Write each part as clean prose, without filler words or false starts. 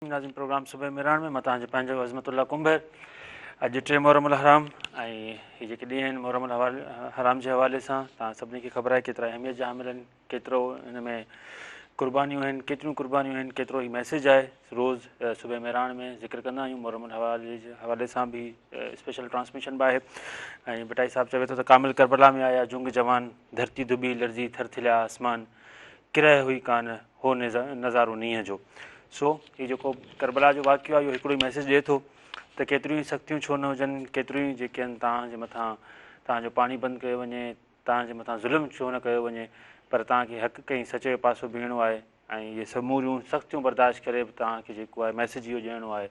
ناظرين پروگرام صبح مهراڻ ۾ مان توهان جو پنهنجو عظمت الله ڪنڀر. اڄ 3 محرم الحرام ۽ هي جيڪي ڏينهن آهن محرم الحرام جي حوالي سان توهان سڀني کي خبر آهي ڪيترا اهميت جا حامل آهن، ڪيترو هن ۾ قربانيون آهن، ڪيتريون قربانيون آهن، ڪيترو هي ميسيج آهي. روز صبح مهراڻ ۾ ذڪر ڪندا آهيون محرم الحوالي جي حوالي سان به اسپيشل ٽرانسميشن به آهي. ۽ ڀٽائي صاحب چوي ٿو ته ڪامل ڪربلا ۾ آيا جنگ جوان، ڌرتي ڌٻي لرزي ٿر ٿليا آسمان، ڪرهه هئي ڪانه هو نظارو نينهن جو. سو هي جيڪو ڪربلا جو واقعو آهي اهو هڪڙو ئي ميسيج ڏئي ٿو ته ڪيتريون ئي سختيون ڇو نه هجن، ڪيتريون ئي جيڪي آهن توهان جي مٿان توهان جو پاڻي بند ڪيو وڃي، توهان جي مٿان ظلم ڇو نه ڪيو وڃي، پر توهان کي حق ۽ سچ جو پاسو بيهڻو آهي ۽ اهي سموريون سختيون برداشت ڪري به توهان کي جيڪو آهي ميسيج اهو ڏيڻو آهي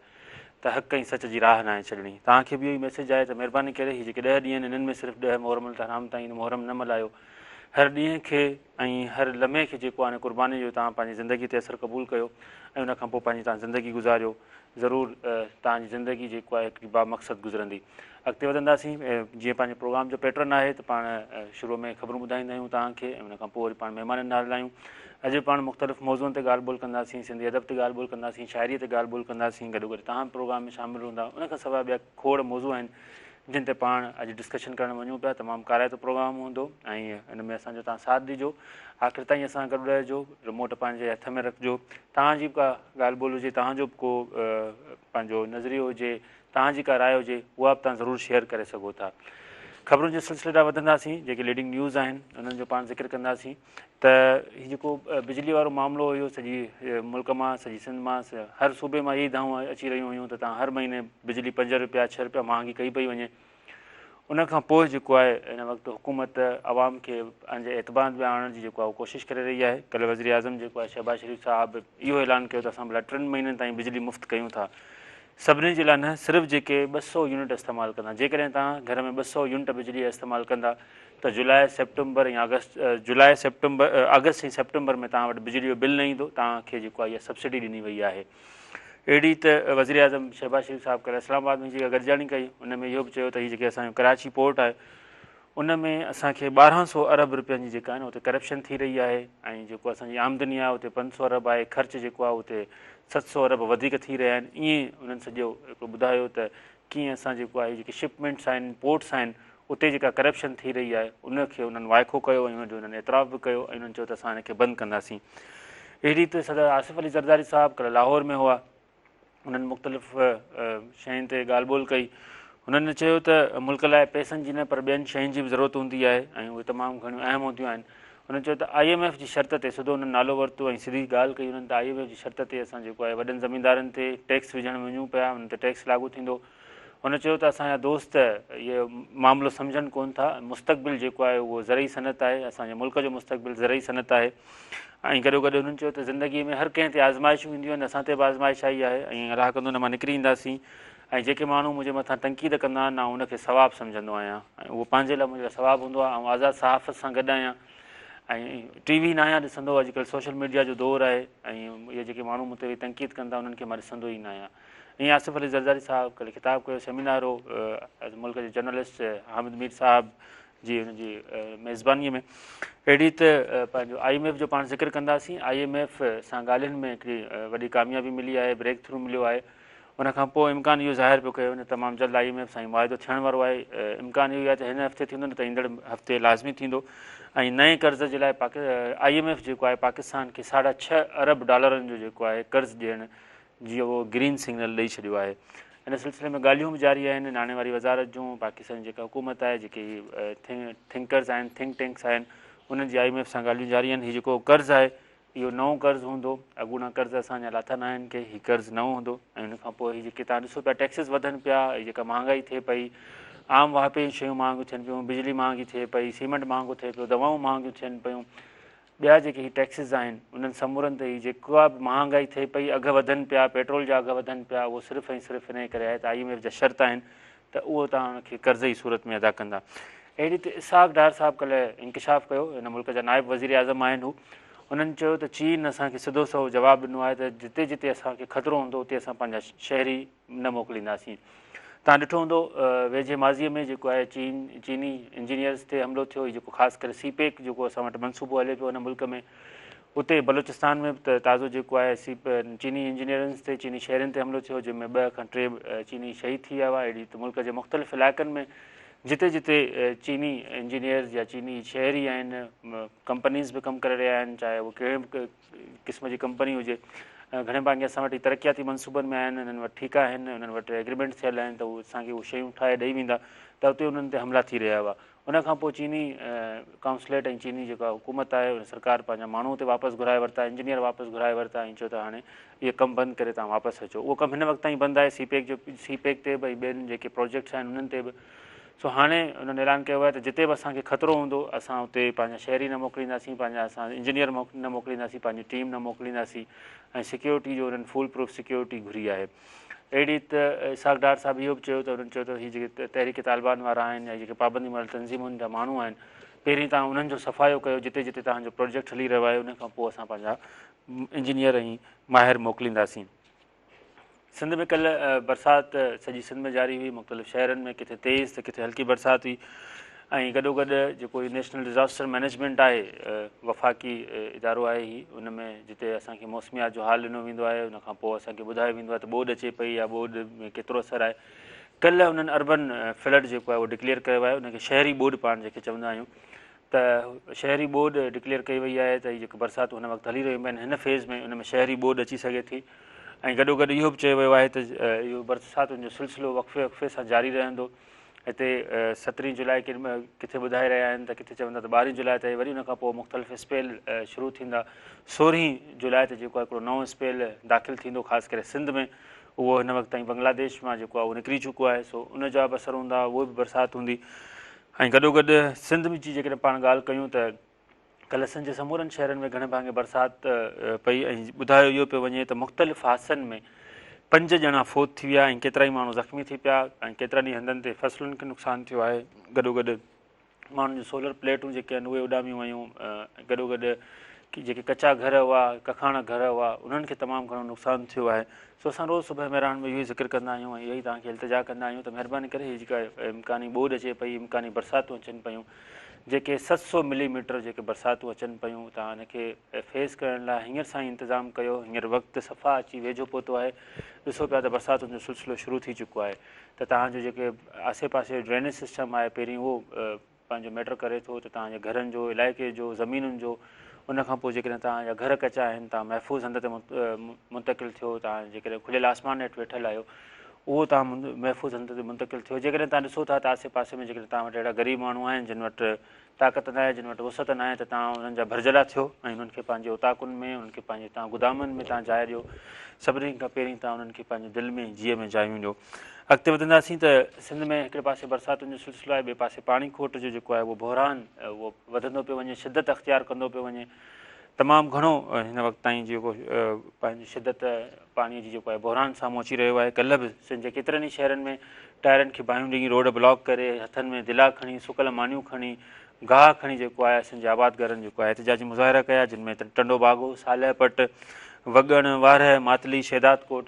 ته حق ۽ سچ جي راهه ناهي ڇڏڻي. توهان کي به اهو ئي ميسيج آهي ته مهرباني ڪري هي جيڪي 10 ڏينهن آهن انهن ۾ صرف 10 محرم الحرام تائين محرم نه ملهايو، هر ڏينهن کي ۽ هر لمحي کي جيڪو آهي قرباني جو توهان پنهنجي زندگي تي اثر قبول ڪيو ۽ ان کان پوء پنهنجي توهان زندگي گذاريو، ضرور توهان جي زندگي جيڪو آهي هڪڙي با مقصد گذرندي. اڳتي وڌنداسين جيئن پنهنجي پروگرام جو پيٽرن آهي ته پاڻ شروع ۾ خبرون ٻڌائيندا آهيون توهان کي ۽ ان کان پوء وري پاڻ مهمانن ڏانهن هلندا آهيون. اڄ به پاڻ مختلف موضوعن تي ڳالهه ٻولهه ڪنداسين، سنڌي ادب تي ڳالهه ٻولهه ڪنداسين، شاعري تي ڳالهه ٻولهه ڪنداسين، گڏوگڏ توهان به پروگرام ۾ شامل هوندا. ان کان سواء ٻيا کوڙ موضوع آهن جن تي پاڻ اڄ ڊسڪشن ڪرڻ وڃون پيا. تمام ڪارائتو پروگرام هوندو ۽ ان ۾ اسان جو توهان ساٿ ڏجو، آخر تائين اسان سان گڏ رهجو، رموٽ پنهنجي هٿ ۾ رکجو. توهان جي به ڪا ڳالهه ٻولهه هجي، توهان جو به ڪو پنهنجو نظريو هجي، توهان جي ڪا راء هجي، اها به توهان ضرور شيئر ڪري سگهو ٿا. خبرن جي سلسلي ڏانهن وڌنداسين، جيڪي ليڊنگ نيوز آهن انهن جو پاڻ ذڪر ڪنداسين ته هي جيڪو بجلي وارو معاملو هيو سڄي ملڪ مان، سڄي سنڌ مان، هر صوبي مان اهي دانهون اچي رهيون هيون ته توهان هر مهيني بجلي 5 رپيا 6 رپيا مهانگي ڪئي پئي وڃي. ان کان پوء جيڪو آهي هن وقت حڪومت عوام کي پنهنجي اعتماد ۾ آڻڻ جي جيڪو آهي ڪوشش ڪري رهي آهي. ڪلهه وزيراعظم جيڪو آهي شهباز شريف صاحب اهو اعلان ڪيو ته اسان ڀلا 3 مهينن تائين بجلي مفت ڪيون ٿا، سڀني جي لاء نه، صرف جيڪي 200 يونٽ استعمال ڪندا. جيڪڏهن توهان گهر ۾ 200 يونٽ بجلي جا استعمال ڪندا ته جولاء، سيپٽمبر ۽ آگسٽ، جولاء، سيپٽمبر، آگسٽ ۽ سيپٽمبر ۾ توهان وٽ بجلي جو بل نه ايندو، توهان کي جيڪو آهي اها سبسڊي ڏني وئي آهي. اهڙي ته وزيراعظم شهباز شريف صاحب ڪلهه اسلام آباد ۾ جيڪا گڏجاڻي ڪئي ان ۾ اهو به چيو ته هي جيڪي اسان جو ڪراچي پورٽ آهي ان ۾ اسان کي 1200 ارب رپين جي جيڪا آهي نه اتي ڪرپشن ٿي رهي آهي ۽ جيڪو اسان جي آمدني آهي اتي 500 ارب آهي، خرچ جيڪو آهي اتي 700 ارب وڌيڪ ٿي رهيا آهن. ائين انهن سڄو هڪڙو ٻڌايو ته ڪيئن اسان جيڪو آهي جيڪي شپمينٽس آهن، پورٽس آهن، اتي جيڪا ڪرپشن ٿي رهي آهي ان کي انهن وائکو ڪيو ۽ ان جو انهن اعتراف به ڪيو ۽ انهن چيو ته اسان ان کي بند ڪنداسين. اهڙي ريت صدر آصف علي زرداري صاحب ڪلهه لاهور ۾ هئا، انهن مختلف شين تي ڳالهه ٻولهه ڪئي. هنن چيو ته ملڪ لاء پئسن جي نه پر ٻين شين جي به ضرورت هوندي آهي ۽ اهي تمام گهڻيون اهم هونديون آهن. هنن چيو ته I M F جي شرط تي سڌو انهن نالو ورتو ۽ سڌي ڳالهه ڪئي انهن ته I M F جي شرط تي اسان جيڪو آهي وڏن زميندارن تي ٽيڪس وجهڻ وڃون پيا، انهن تي ٽيڪس لاڳو ٿيندو. هن چيو ته اسان جا دوست اهو معاملو سمجهن ڪونه ٿا، مستقبل جيڪو آهي اهو زرعي صنعت آهي، اسان جي ملڪ جو مستقبل زرعي صنعت آهي ۽ گڏوگڏ هنن چيو ته زندگي ۾ هر ڪنهن تي آزمائشون اينديون آهن، اسان تي به آزمائش آئي آهي ۽ الله ڪندو ان مان نڪري اينداسين ۽ جيڪي ماڻهو منهنجي مٿان تنقيد ڪندا آهن آئون ان کي ثواب سمجهندو آهيان ۽ اهو پنهنجي لاء منهنجي لاء ثواب هوندو آهي، آئون آزاد صحافت سان گڏ آهيان ۽ ٽي وي ناهيان ڏسندو، اڄڪلهه سوشل ميڊيا جو دور آهي ۽ اهي جيڪي ماڻهو مون تي ويهي تنقيد ڪن ٿا انهن کي مان ڏسندو ئي ناهيان. ائين آصف علي زرداري صاحب ڪلهه خطاب ڪيو، سيمينار هو ملڪ جي جرنلسٽ حامد مير صاحب جي ان جي ميزبانيء ۾. اهڙي ته پنهنجو I M F جو پاڻ ذڪر ڪنداسين، I M F سان ڳالهين ۾ هڪڙي وڏي ڪاميابي ملي آهي، بريڪ ٿرو مليو آهي. ان کان پوء امڪان اهو ظاهر پيو ڪيو وڃي ته تمام جلد I M F سان هي معاهدو ٿيڻ وارو آهي. امڪان اهو ئي آهي ته هن هفتي ٿيندو نه ته ايندڙ هفتي لازمي ٿيندو ۽ نئين قرض جي لاء I M F جيڪو آهي پاڪستان کي 6.5 ارب ڊالرن جو جيڪو آهي قرض ڏيڻ جي اهو گرين سگنل ڏئي ڇڏيو آهي. ان سلسلي ۾ ڳالهيون به جاري آهن. ناڻي واري وزارت جون، پاڪستان جي جيڪا حڪومت آهي، جيڪي هي ٿنڪرز آهن، ٿنڪ ٽينڪس آهن، انهن جي I M F سان ڳالهيون جاري آهن. هي جيڪو قرض آهي اهو نئون قرض هوندو، اڳوڻا قرض اسان جا لاٿا ناهن ڪي، هي قرض نئون هوندو ۽ ان کان پوء هي جيڪي توهان ڏسو پيا ٽيڪسز وڌن پيا، هي جيڪا مهانگائي ٿئي پئي، عام واهپي جون شيون مهانگيون ٿين پيون، بجلي مهانگي ٿئي پئي، سيمنٽ مهانگو ٿئي پيو، دوائون مهانگيون ٿين پيون، ٻيا جيڪي هي ٽيڪسز آهن انهن سمورن تي هي جيڪا به مهانگائي ٿئي پئي، اگهه وڌن پيا، پيٽرول جا اگهه وڌن پيا، اهو صرف ۽ صرف انهيء ڪري آهي ته I M F جا شرط آهن ته اهو توهان ان کي قرض جي صورت ۾ ادا ڪندا. اهڙي ريت اسحاق ڊار صاحب ڪلهه انڪشاف ڪيو، هن ملڪ جا نائب وزيراعظم آهن هو، انهن چيو ته چين اسان کي سڌو سنئون جواب ڏنو آهي ته جتي جتي اسان کي خطرو هوندو اتي اسان پنهنجا شهري نه موڪلينداسين. توهان ڏٺو هوندو ويجهي ماضيء ۾ جيڪو آهي چين چيني انجنيئرز تي حملو ٿيو، هي جيڪو خاص ڪري سي پيڪ جيڪو اسان وٽ منصوبو هلي پيو هن ملڪ ۾ اتي بلوچستان ۾ به ته تازو جيڪو آهي سي چيني انجنيئرنس تي چيني شهرين تي حملو ٿيو جنهن ۾ 2 کان 3 چيني شهيد ٿي ويا هئا. اهڙي ريت ملڪ جي مختلف علائقن ۾ جتي جتي چيني انجنيئرز يا چيني شهري آهن، ڪمپنيز به ڪم ڪري رهيا آهن، چاهي اهو ڪهڙي به قسم جي ڪمپني هجي، گهڻي ڀاڱي اسان وٽ ترقياتي منصوبن ۾ آهن، انهن وٽ ٺيڪا آهن، انهن وٽ ايگريمينٽ ٿيل آهن ته هو اسان کي اهي شيون ٺاهي ڏئي ويندا ته اتي انهن تي حملا ٿي رهيا هئا. ان کان پوء چيني ڪائونسليٽ ۽ چيني جيڪا حڪومت آهي ان سرڪار پنهنجا ماڻهو اتي واپس گهرائي ورتا، انجنيئر واپس گهرائي ورتا ۽ چيو ته هاڻي اهي ڪم بند ڪري توهان واپس اچو. اهو ڪم هن وقت تائين بند آهي، سي پيڪ جو سي پيڪ تي به ۽ ٻين جيڪي پروجيڪٽس آهن انهن تي به. سو هاڻي انهن اعلان ڪيو آهي ته جتي به اسان کي خطرو هوندو اسان اتي پنهنجا شهري نه موڪلينداسين، پنهنجا اسان انجنيئر نه موڪلينداسين، پنهنجي ٽيم نه موڪلينداسين ۽ سيڪيورٽي جو انهن فول پروف سيڪيورٽي گهري آهي. اهڙي ريت اسحاق ڊار صاحب اهو به چيو ته انهن چيو ته هي جيڪي تحريڪ طالبان وارا آهن يا جيڪي پابندي مڙهيل تنظيمن جا ماڻهو آهن پهرين توهان انهن جو صفايو ڪيو جتي جتي توهان جو پروجيڪٽ هلي رهيو آهي ان کان پوء اسان پنهنجا انجنيئر ۽ ماهر موڪلينداسين. سنڌ ۾ ڪلهه برسات سڄي سنڌ ۾ جاري هئي، مختلف شهرن ۾ ڪٿي تيز ته ڪٿي هلڪي برسات هئي ۽ گڏو گڏ جيڪو هي نيشنل ڊزاسٽر مئنيجمينٽ آهي وفاقي ادارو آهي هي ان ۾ جتي اسان کي موسميات جو حال ڏنو ويندو آهي ان کان پوء اسان کي ٻڌايو ويندو آهي ته ٻوڏ اچي پئي يا ٻوڏ ۾ ڪيترو اثر آهي. ڪلهه انهن اربن فلڊ جيڪو آهي اهو ڊڪليئر ڪيو آهي ان کي شهري ٻوڏ پاڻ جنهن کي چوندا آهيون ته شهري ٻوڏ ڊڪليئر ڪئي وئي آهي ته هي جيڪي برساتون هن وقت هلي رهيون آهن هن فيز ۾ ان ۾ شهري ٻوڏ اچي سگهي ٿي ۽ گڏو گڏ اهو به چيو ويو آهي ته اهو برساتن جو سلسلو وقفي وقفي سان جاري رهندو. هتي 17 جولاء ڪٿي ٻڌائي رهيا آهن ته ڪٿي چون ٿا ته 12 جولاء تائين وري ان کان پوء مختلف اسپيل شروع ٿيندا. 16 جولاء تي جيڪو آهي هڪڙو نئون اسپيل داخل ٿيندو خاص ڪري سنڌ ۾ اهو هن وقت تائين بنگلاديش مان جيڪو آهي اهو نڪري چڪو آهي سو ان جا به اثر هوندا اهو به برسات هوندي ۽ گڏوگڏ سنڌ جي جيڪڏهن پاڻ ڳالهه ڪيون ته ڪلهه سنڌ جي سمورن شهرن ۾ گهڻي ڀاڱي برسات پئي ۽ ٻڌايو اهو پيو وڃي ته مختلف حادثن ۾ 5 ڄڻا فوت ٿي ويا ۽ ڪيترائي ماڻهو زخمي ٿي پيا ۽ ڪيترن ئي هنڌن تي فصلن کي نقصان ٿيو آهي. گڏوگڏ ماڻهن جون سولر پليٽون جيڪي آهن اهي اڏاميون ويون ۽ گڏوگڏ جيڪي ڪچا گهر هئا، ڪکاڻا گهر هئا، انهن کي تمام گهڻو نقصان ٿيو آهي. سو اسان روز صبح مهراڻ ۾ اهو ئي ذڪر ڪندا آهيون ۽ اهو ئي توهان کي التجا ڪندا آهيون ته مهرباني ڪري هي جيڪا امڪاني ٻوڏ اچي پئي، امڪاني برساتون اچن پيون، جيڪي 700 ملي ميٽر جيڪي برساتون اچن پيون توهان ان کي فيس ڪرڻ لاء هينئر سان ئي انتظام ڪيو، هينئر وقت صفا اچي ويجهو پهتو آهي، ڏسو پيا ته برساتن جو سلسلو شروع ٿي چڪو آهي ته توهان جو جيڪي آسي پاسي جو ڊرينيج سسٽم آهي پهرين اهو پنهنجو ميٽر ڪري ٿو ته توهان جي گهرن جو، علائقي جو، زمينن جو، ان کان پوء جيڪڏهن توهان جا گهر ڪچا آهن توهان محفوظ هنڌ تي منتقل ٿيو، توهان جيڪڏهن کليل آسمان هيٺ ويٺل آهيو اهو توهان محفوظ هنڌ تي منتقل ٿيو، جيڪڏهن توهان ڏسو ٿا ته آسي پاسي ۾ جيڪڏهن توهان وٽ اهڙا غريب ماڻهو آهن جن وٽ طاقت ناهي، جن وٽ وسعت ناهي ته توهان انهن جا ڀرجهلا ٿيو ۽ انهن کي پنهنجي اوطاقن ۾ انهن کي پنهنجي توهان گدامن ۾ توهان جاء ڏيو، سڀني کان پهرين توهان انهن کي پنهنجي دل ۾ جيء ۾ جايون ڏيو. اڳتي وڌنداسين ته سنڌ ۾ هڪڙي پاسي برساتن جو سلسلو آهي ٻئي پاسي پاڻي کوٽ جو جيڪو آهي اهو بحران اهو وڌندو پيو وڃي شدت اختيار ڪندو پيو وڃي تمام گهڻو هن وقت تائين جيڪو پنهنجي شدت پاڻي جي جيڪو آهي بحران سامهون اچي رهيو آهي. ڪلهه به سنڌ جي ڪيترن ئي شهرن ۾ ٽائرن کي باهيون ڏئي روڊ بلاڪ ڪري هٿن ۾ دلا کڻي سڪل مانيون کڻي گاهه کڻي جيڪو آهي سنڌ جي آبادگارن جيڪو آهي احتجاجي مظاهرا ڪيا جن ۾ ٽنڊو باگو، صالح پٽ، وڳڻ، وارهه، ماتلي، شهدادڪوٽ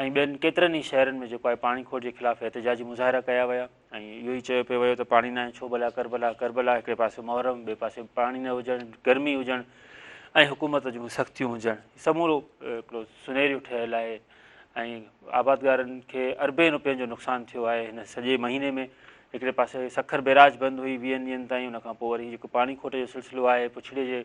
۽ ٻين ڪيترن ئي شهرن ۾ جيڪو آهي پاڻي کوٽ جي خلاف احتجاجي مظاهرا ڪيا ويا ۽ اهو ئي چيو پيو ويو ته پاڻي ناهي ڇو ڀلا ڪربلا ڪربلا هڪڙي پاسي محرم ٻئي پاسي پاڻي نه هجڻ گرمي هجڻ ۽ حڪومت جون سختيون هجڻ سمورو هڪڙو سنيريو ٺهيل آهي ۽ آبادگارن کي اربين روپين جو نقصان ٿيو آهي هن سڄي مهيني ۾ هڪڙي پاسي سکر بيراج بند هئي 20 ڏينهن تائين ان کان پوء وري جيڪو پاڻي کوٽ جو سلسلو آهي پڇڙي جي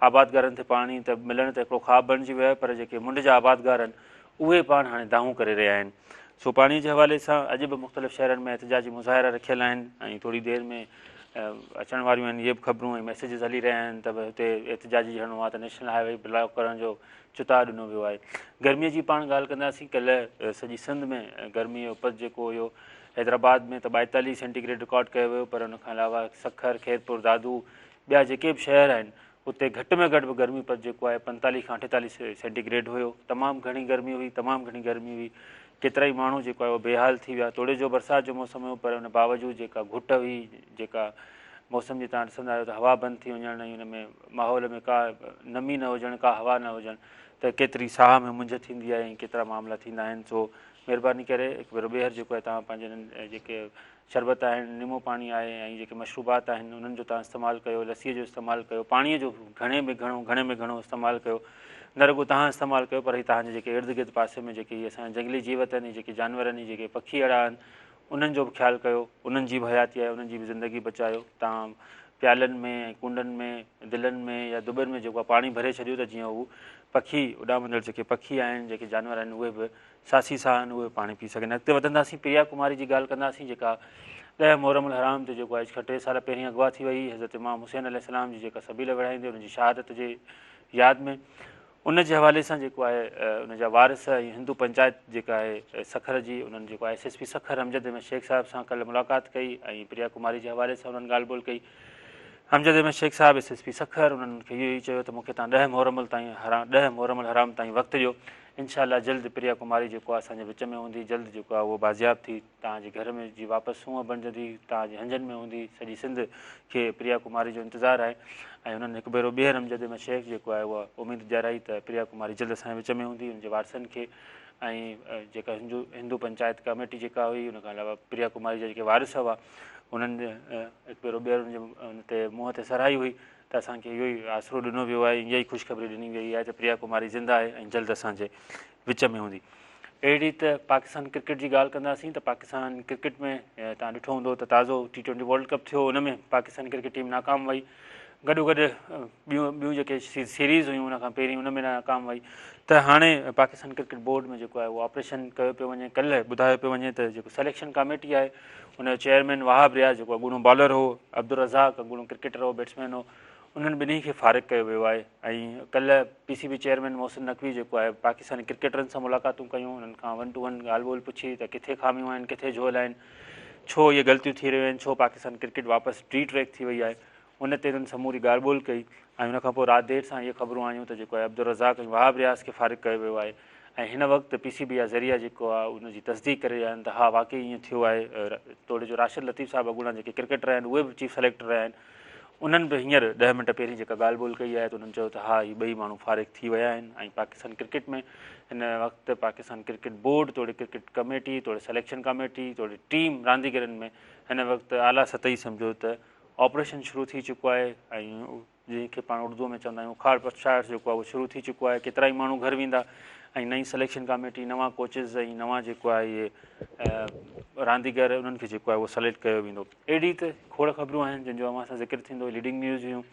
آبادگارن تي پاڻي ته ملڻ ته هڪڙو خواب بڻجي ويو آهي پر جيڪي منڍ جا آبادگار آهن اهي پاڻ هاڻي دانهون ڪري رهيا آهن. سو پاڻي جي حوالي سان اڄ به مختلف شهرن ۾ احتجاجي مظاهرا رکيل آهن ۽ ٿوري دير ۾ اچڻ واريون آهن اهي به خبرون ۽ ميسيجز هلي رهيا آهن ته به هتي احتجاجي ڌرڻو آهي ته نيشنل هاء وي بلاڪ ڪرڻ جو چتاء ڏنو ويو آهي. گرمي جي پاڻ ڳالهه ڪنداسين ڪلهه سڄي سنڌ ۾ گرمي جو پد جيڪو هيو حيدرآباد ۾ ته 42 سينٽي گريڊ رڪارڊ ڪيو ويو پر ان کان علاوه سکر، خيرپور، دادو ٻيا جيڪي به شهر آهن اتي گهٽ ۾ گهٽ به گرمي پد جيڪو آهي 45 کان 48 سينٽي گريڊ هيو. تمام گهڻي گرمي هئي، تمام گهڻي گرمي هئي. ڪيترائي ماڻهو جيڪو آهي اهو بيحال ٿي ويا. توڙي جو برسات جو موسم هيو پر ان باوجود جيڪا گهٽ هئي، جيڪا موسم جي توهان ڏسندا آهيو ته هوا بند ٿي وڃڻ ۽ ان ۾ ماحول ۾ ڪا نمي نه هجڻ، ڪا هوا نه هجڻ ته ڪيتري ساهه ۾ مونجهه ٿيندي آهي ۽ ڪيترا معاملا ٿيندا آهن. سو مهرباني ڪري هڪ ڀيرو ٻيهر جيڪو آهي توهان پنهنجي انهن جيڪي شربت آهن، نيمو پاڻي آهي ۽ جيڪي مشروبات آهن انهن جو توهان استعمال ڪيو، لسيء جو استعمال ڪيو، پاڻيء جو گهڻي ۾ گهڻو گهڻي ۾ گهڻو استعمال ڪيو. نه رڳو توهان استعمال ڪيو پر هي توهان جي جيڪي ارد گرد پاسي ۾ جيڪي هي اسان جا جنگلي جيوت آهن، هي جيڪي جانور آهن، هي جيڪي پکي اهڙا آهن انهن جو به خيال ڪيو، انهن جي به حياتي آهي، انهن جي به زندگي بچايو. توهان پيالن ۾ ۽ ڪونڊن ۾، دلن ۾ يا دٻن ۾ جيڪو آهي پاڻي ڀري ڇڏيو ته جيئن هو پکي اڏامندڙ جيڪي پکي آهن، جيڪي جانور آهن اهي به ساسي ساهن اهي پاڻي پي سگهن. اڳتي وڌنداسين پريا ڪماري جي ڳالهه ڪنداسين جيڪا ڏهه محرم الحرام تي جيڪو آهي اڄ کان ٽي سال پهرين اغوا ٿي وئي حضرت امام حسين عليه السلام جي جيڪا سبيل وڙهائيندي ان جي شهادت جي ياد ۾ ان جي حوالي سان جيڪو آهي ان جا وارث ۽ هندو پنچائت جيڪا آهي سکر جي انهن جيڪو آهي S S P Sukkur Amjad Ahmed Shaikh صاحب سان ڪلهه ملاقات ڪئي ۽ پريا ڪماري جي حوالي سان انهن ڳالهه ٻولهه ڪئي امجد احمد شيخ صاحب ايس ايس پي سکر انهن کي اهو ئي چيو ته مون کي تان ڏهه محرم تائين ڏهه محرم الحرام تائين وقت ڏيو انشاء الله جلد پريا ڪماري جيڪو آهي اسان جي وچ ۾ هوندي جلد جيڪو آهي اهو بازياب ٿي توهان جي گهر ۾ جي واپس سونهن بڻجندي توهان جي هنجن ۾ هوندي سڄي سنڌ کي پريا ڪماري جو انتظار آهي ۽ انهن هڪ ڀيرو ٻيهر امجد احمد شيخ جيڪو آهي اها اميد ڏيارائي ته پريا ڪماري جلد اسان جي وچ ۾ هوندي ان جي وارثن کي ۽ جيڪا هندو هندو پنچائت ڪميٽي جيڪا هئي ان کان علاوه پريا ڪماري جا جيڪي وارث هئا انهن هڪ ڀيرو ٻيهر ان جي ان تي منهن تي سرهائي هئي ته اسان کي اهو ئي آسرو ڏنو ويو آهي ۽ اها ئي خوشخبري ڏني وئي آهي ته پريا ڪماري زنده آهي ۽ جلد اسان جي وچ ۾ هوندي. اهڙي ريت پاڪستان ڪرڪيٽ جي ڳالهه ڪنداسين ته پاڪستان ڪرڪيٽ ۾ توهان ڏٺو هوندو ته تازو ٽي ٽوئنٽي ورلڊ ڪپ ٿيو ان ۾ پاڪستان ڪرڪيٽ ٽيم ناڪام وئي گڏو گڏ ٻيون ٻيون جيڪي سيريز هيون ان کان پهرين ان ۾ ناڪام وئي ته هاڻي پاڪستان ڪرڪيٽ بورڊ ۾ جيڪو آهي اهو آپريشن ڪيو پيو وڃي ڪلهه ٻڌايو پيو وڃي ته جيڪو سليڪشن ڪاميٽي آهي ان جو چيئرمين وهاب رياض جيڪو اڳوڻو بالر هو، عبدالرزاق اڳوڻو ڪرڪيٽر هو، بيٽسمين هو، انهن ٻنهي کي فارغ ڪيو ويو آهي ۽ ڪلهه P C B chairman Mohsin Naqvi جيڪو آهي پاڪستاني ڪرڪيٽرن سان ملاقاتون ڪيون، انهن کان ون ٽو ون ڳالهه ٻولهه پڇي ته ڪٿي خاميون آهن، ڪٿي جهول آهن، ڇو اهي غلطيون ٿي رهيون آهن، ڇو پاڪستان ڪرڪيٽ واپس ڊي ٽريڪ ٿي وئي آهي، ان تي انهن سموري ڳالهه ٻولهه ڪئي ۽ ان کان پوء رات دير سان اهي خبرون آيون ته جيڪو آهي عبدالرزاق ۽ وهاب رياض کي فارغ ڪيو ويو آهي ۽ هن وقت پي سي بي جا ذريعا جيڪو آهي ان جي تصديق ڪري رهيا آهن ته ها واقعي ائين ٿيو آهي توڙي جو راشد لطيف صاحب اڳوڻا جيڪي ڪرڪيٽر آهن اهي به چيف سليڪٽر رهيا آهن انهن به هينئر ڏهه منٽ پهرين جيڪا ڳالهه ٻولهه ڪئي آهي ته انهن چيو ته ها هي ٻئي ماڻهو فارغ ٿي ويا آهن ۽ پاڪستان ڪرڪيٽ ۾ هن وقت پاڪستان ڪرڪيٽ بورڊ توڙي ڪرڪيٽ ڪميٽي توڙي سليڪشن ڪميٽي توڙي ٽيم رانديگرن ۾ هن وقت اعليٰ سطحي سمجهو ته آپريشن شروع ٿي چڪو آهي ۽ جنهن کي پاڻ اردوء ۾ چوندا آهيون اکاڙ پڇاڙ جيڪو آهي اهو شروع ٿي چڪو آهي ڪيترائي ماڻهو گهر ويندا ۽ نئين سليڪشن ڪاميٽي نوان ڪوچز ۽ نوان جيڪو آهي اهي رانديگر انهن کي جيڪو آهي اهو سليڪٽ ڪيو ويندو اهڙي ته کوڙ خبرون آهن جن جو اوهان سان ذڪر ٿيندو ليڊنگ نيوز هيون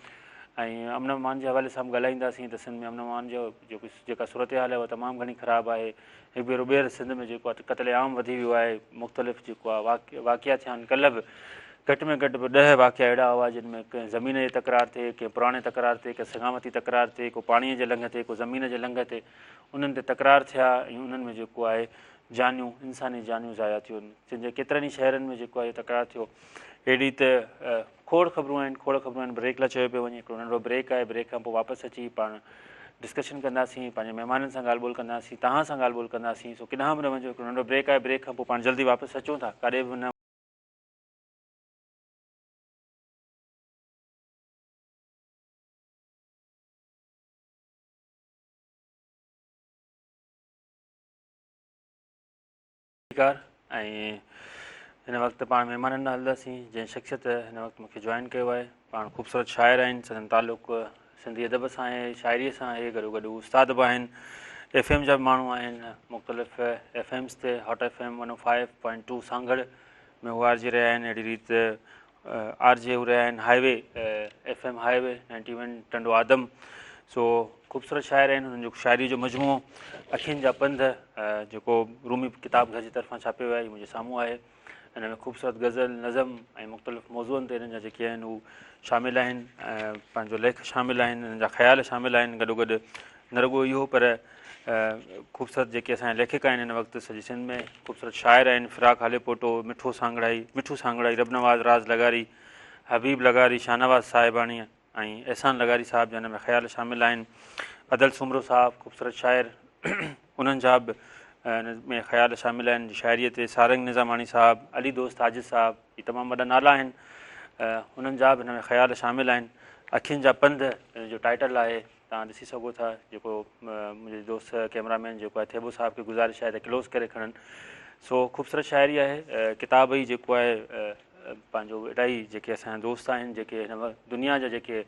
۽ امن امان جي حوالي سان به ڳالهائينداسين ته سنڌ ۾ امن امان جو جيڪو جيڪا صورتحال آهي اها تمام گهڻي خراب آهي هڪ ڀيرو ٻيهر سنڌ ۾ جيڪو آهي قتل عام وڌي ويو آهي مختلف جيڪو آهي واقعا ٿيا آهن ڪلهه به گهٽ ۾ گهٽ به ڏهه واقعا اهڙا هئا جن ۾ ڪنهن زمين جي تڪرار تي ڪنهن پراڻي تڪرار تي ڪنهن سگامتي تڪرار تي ڪو پاڻي جي لنگهه تي ڪو زمين جي لنگهه تي انهن تي تڪرار ٿيا ۽ انهن ۾ جيڪو آهي جانيون انساني جانيون ضايع ٿيون سنڌ جي ڪيترن ئي شهرن ۾ جيڪو آهي تڪرار ٿيو اهڙي ته کوڙ خبرون آهن کوڙ خبرون آهن بريڪ لاء چيو پيو وڃي هڪڙو ننڍڙو بريڪ آهي بريڪ کان پوء واپس اچي پاڻ ڊسڪشن ڪنداسين پنهنجي مهمانن سان ڳالهه ٻولهه ڪنداسين توهان سان ڳالهه ٻولهه ڪنداسين سو ڪيڏانهن به نه وڃجو هڪڙو ننڍڙو بريڪ آهي بريڪ کان پوء پاڻ جلدي واپس اچون ٿا ڪاڏي به نه ڪار ۽ هن وقت پاڻ مهمانن ڏانهن هلنداسين جنهن شخصيت هن وقت مونکي جوائن ڪيو آهي پاڻ خوبصورت شاعر آهن سندن تعلق سنڌي ادب سان آهي شاعري سان آهي گڏو گڏ استاد به آهن ايف ايم جا به ماڻهو آهن مختلف ايف ايمز تي hot F M one O five point two Sanghar ۾ هو آر جي رهيا آهن اهڙي ريت آر جي هو رهيا آهن highway F M highway ninety one Tando Adam سو خوبصورت شاعر آهن انهن جو شاعري جو مجموعو اکين جا پنڌ جيڪو رومي ڪتاب گهر جي طرفان ڇاپيو ويو آهي منهنجي سامهون آهي ان ۾ خوبصورت غزل نظم ۽ مختلف موضوعن تي انهن جا جيڪي آهن هو شامل آهن پنهنجو ليک شامل آهن انهن جا خيال شامل آهن گڏو گڏ نه رڳو اهو پر خوبصورت جيڪي اسان جا ليکڪ آهن هن وقت سڄي سنڌ ۾ خوبصورت شاعر آهن فراق هاليپوٽو مٺو سانگڙائي مٺو سانگڙائي ربنواز راز لغاري حبيب لغاري شاهنواز صاحباڻي ۽ احسان لغاري صاحب جا ان ۾ خيال شامل آهن ادل سومرو صاحب خوبصورت شاعر انهن جا به ان ۾ خيال شامل آهن شاعريء تي سارنگ نظاماڻي صاحب علي دوست عاجز صاحب هي تمام وڏا نالا آهن انهن جا به هن ۾ خيال شامل آهن اکين جا پنڌ جو ٽائيٽل آهي توهان ڏسي سگهو ٿا جيڪو منهنجي دوست ڪئميرا مين جيڪو آهي ٿيٻو صاحب کي گذارش آهي ته ڪلوز ڪري کڻن سو خوبصورت شاعري آهي ڪتاب ئي جيڪو آهي پنهنجو الاهي جيڪي اسان جا دوست آهن جيڪي هن وقت دنيا جا جيڪي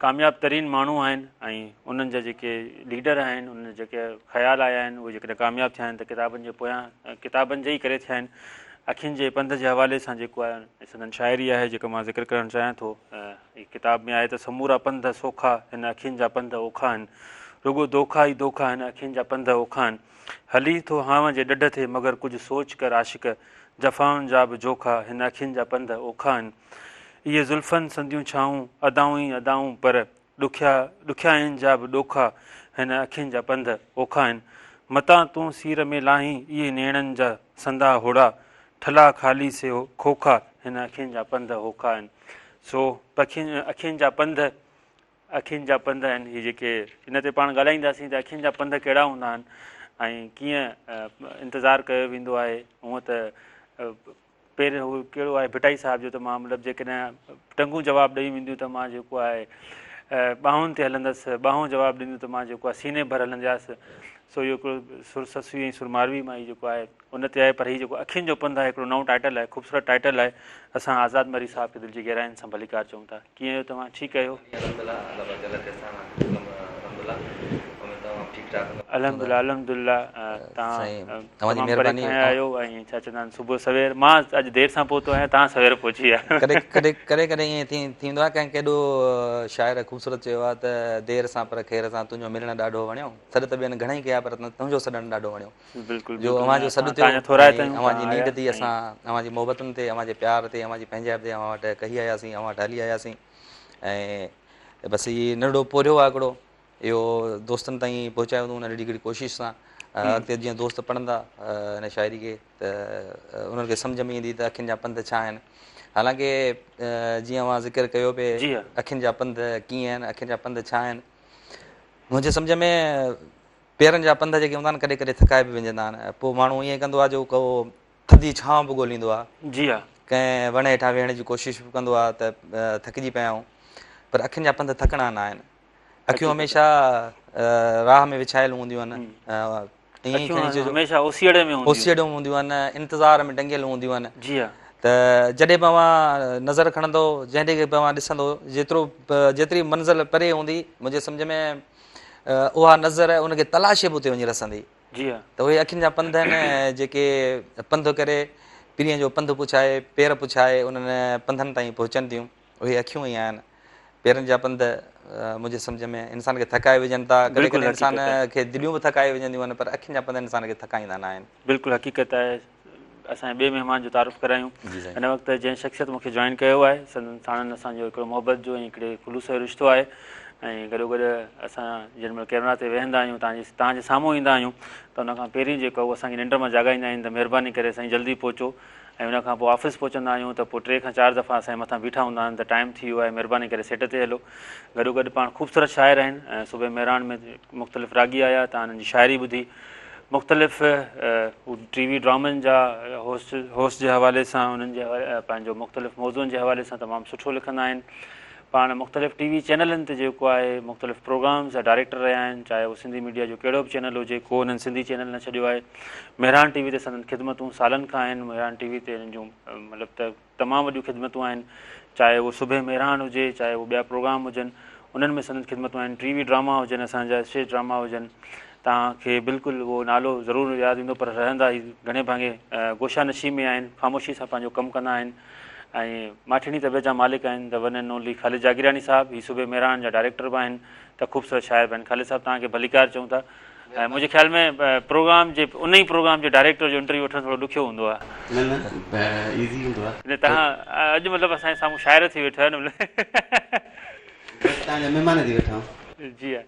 ڪامياب ترين ماڻهو آهن ۽ انهن جا جيڪي ليڊر آهن انهن جا جيڪي خيال آيا آهن اهي جيڪڏهن ڪامياب ٿيا آهن ته ڪتابن جي پويان ڪتابن جي ئي ڪري ٿيا آهن اکين جي پنڌ جي حوالي سان جيڪو آهي سندن شاعري آهي جيڪو مان ذڪر ڪرڻ چاهيان ٿو هي ڪتاب ۾ آهي ته سمورا پنڌ سوکا هن اکين جا پنڌ اوکا آهن رڳو دوکا ئي دوکا هن اکين جا پنڌ اوکا آهن هلين ٿو هانء جي ڏڍ تي مگر ڪجهه سوچ ڪر عاشق جفائن جا به جوکا هن اکين جا پنڌ اوکا آهن اهي زلفن سنديون ڇانون ادائون ئي ادائون پر ڏکيا ڏکيائين جا به ڏوکا هن اکين جا پنڌ اوکا آهن متان تون سير ۾ لاهين اهي نيڻن جا سندا هوڙا ٺلها خالي سي کوکا هن اکين جا پنڌ اوکا آهن سو پکين اکين جا پنڌ اکين جا پنڌ آهن هي جيڪي ان تي پاڻ ڳالهائينداسين ته اکين جا پنڌ ڪهڙا هوندا آهن ۽ ڪيئن انتظار ڪيو ويندو آهي هونء ته پهرين هو ڪهڙو آهي ڀٽائي صاحب جو ته مان مطلب جيڪڏهن ٽنگون جواب ڏئي وينديون ته مان جيڪو آهي ٻانهن تي هلندس ٻانهون جواب ڏينديون ته مان جيڪو آهي سيني ڀر هلندياس سو اهو هڪڙو سر سسئي ۽ سر ماروي مان هي جيڪو آهي ان تي آهي پر هي جيڪو اکين جو پنڌ آهي هڪڙو نئون ٽائٽل آهي خوبصورت ٽائٽل آهي اسان آزاد مري صاحب کي دل جي گهراين سان ڀليڪار چئون ٿا ڪيئن آهيو توهان ٺيڪ آهيو؟ الحمدلله الله پاڪ جي خير سان الحمدلله اميد توهان ٺيڪ ٺاڪ هوندا. الحمدلله الحمدلله توهان تمام پري کان آيا آهيو ۽ ڇا چوندا آهن صبح سوير مان اڄ دير سان پهتو آهيان توهان سوير پهچي ويا. ڪڏهن ڪڏهن ڪڏهن ائين ٿيندو آهي ڪنهن ڪيڏو شاعر خوبصورت چيو آهي ته دير سان پر خير سان تنهنجو ملڻ ڏاڍو وڻيو سڏ ته ٻين گهڻئي ڪيا پر تنهنجو سڏڻ ڏاڍو وڻيو. بلڪل جو اوهان جو سڏ ٿيو ۽ اوهان جي نيڊ ٿي اسان اوهان جي محبتن تي اوهان جي پيار تي اوهان جي پنهنجائپ تي اوهان وٽ ڪهي آياسين اوهان وٽ هلي آياسين ۽ بس هي ننڍڙو پورهيو آهي هڪڙو اهو دوستن تائين پهچايو اٿئون ننڍڙي هڪڙي ڪوشش سان اڳتي جيئن دوست پڙهندا هن شاعري کي ته انهن کي سمجهه ۾ ايندي ته اکين جا پنڌ ڇا آهن حالانڪه جيئن اوهان ذڪر ڪيو پئي اکين جا پنڌ ڪيئن آهن اکين جا پنڌ ڇا آهن منهنجي سمجهه ۾ پيرن جا پنڌ جيڪي هوندا آهن ڪڏهن ڪڏهن ٿڪائي به وجهندا آهن پوء ماڻهو ائين ڪندو آهي جو ڪو ٿڌي ڇانو به ڳوليندو آهي. جي ها. ڪنهن وڻ هيٺان ويهڻ جي ڪوشش به ڪندو آهي ته ٿڪجي پيا آهيون پر اکين جا پنڌ ٿڪڻا نه آهن. اکيون هميشه راهه ۾ وڇايل هونديون آهن. ائين ئي کڻي چئجو. هميشه اوسيئڙي ۾ هونديون. اوسيئڙي ۾ هونديون آهن، انتظار ۾ ٽنگيل هونديون آهن. جي ها. ته جڏهن به اوهان نظر کڻندو جنهن ڏي به اوهان ڏسندو جيترو جيتري منزل پري هوندي منهنجي سمجهه ۾ اها نظر ان کي تلاشي به اتي وڃي رسندي. جي ها. ته اهي اکين جا پنڌ آهن جيڪي پنڌ ڪري پرينء جو پنڌ پڇائي پير پڇائي انهن پنڌن تائين پهچن ٿيون اهي اکيون ئي آهن. پيرن جا پنڌ منهنجي سمجهه ۾ انسان کي ٿڪائي وجهن ٿا ڪڏهن ڪڏهن انسان کي دليون به ٿڪائي وجهنديون آهن پر اکين جا پنڌ انسان کي ٿڪائيندا نه آهن. بلڪل حقيقت آهي. اسان جي ٻئي مهمان جو تعارف ڪرايون. هن وقت جنهن شخصيت مون کي جوائن ڪيو آهي سندن ساڻن اسان جو هڪڙو محبت جو ۽ هڪڙي خلوص جو رشتو آهي ۽ گڏوگڏ اسان جنهن مهل ڪيمرا تي ويهندا آهيون توهان جي توهان جي سامهون ايندا آهيون ته ان کان پهرين جيڪو هو اسان کي ننڊ مان جاڳائيندا آهن ته مهرباني ڪري سائين جلدي پهچو ۽ ان کان پوء آفيس پهچندا آهيون ته پوء ٽي کان چار دفعا اسان جي مٿان بيٺا هوندا آهن ته ٽائيم ٿي ويو آهي مهرباني ڪري سيٽ تي هلو گڏوگڏ پاڻ خوبصورت شاعر آهن ۽ صبح مهراڻ ۾ مختلف راڳي آيا تان انهن جي شاعري ٻڌي مختلف ٽي وي ڊرامن جا هوسٽ هوسٽ جي حوالي سان انهن جي پنهنجو مختلف موضوعن جي حوالي سان تمام سٺو لکندا آهن پاڻ مختلف ٽي وي چينلن تي جيڪو آهي مختلف پروگرامز جا ڊائريڪٽر رهيا آهن چاهي اهو سنڌي ميڊيا جو ڪهڙو به چينل هجي ڪو انهن سنڌي چينل نه ڇڏيو آهي مهراڻ ٽي وي تي سندن خدمتون سالن کان آهن مهراڻ ٽي وي تي انهن جون مطلب ته تمام وڏيون خدمتون آهن چاهي اهو صبح مهراڻ هجي چاهي اهو ٻيا پروگرام هجن انهن ۾ سندن خدمتون آهن ٽي وي ڊراما هجن اسان جا اسٽيج ڊراما هجن توهان کي بلڪل اهو نالو ضرور ياد ايندو پر رهندا هي گهڻي ڀاڱي گوشا نشين ۾ آهن خاموشي سان پنهنجو ڪم ڪندا آهن ۽ ماٺيڻي طبيعت جا مالڪ آهن the one and only Khalid Jagirani صاحب هي صبح مهراڻ جا ڊائريڪٽر به آهن ته خوبصورت شاعر به آهن خالد صاحب توهان کي ڀليڪار چئون ٿا ۽ منهنجي خيال ۾ پروگرام جي ان ئي پروگرام جي ڊائريڪٽر جو انٽرويو وٺڻ ٿورو ڏکيو هوندو آهي. نه نه ايزي هوندو آهي. نه توهان اڄ مطلب اسان جي سامهون شاعر ٿي ويٺا آهيو نه. بس توهان جا مهمان ٿي ويٺا آهيون. جي ها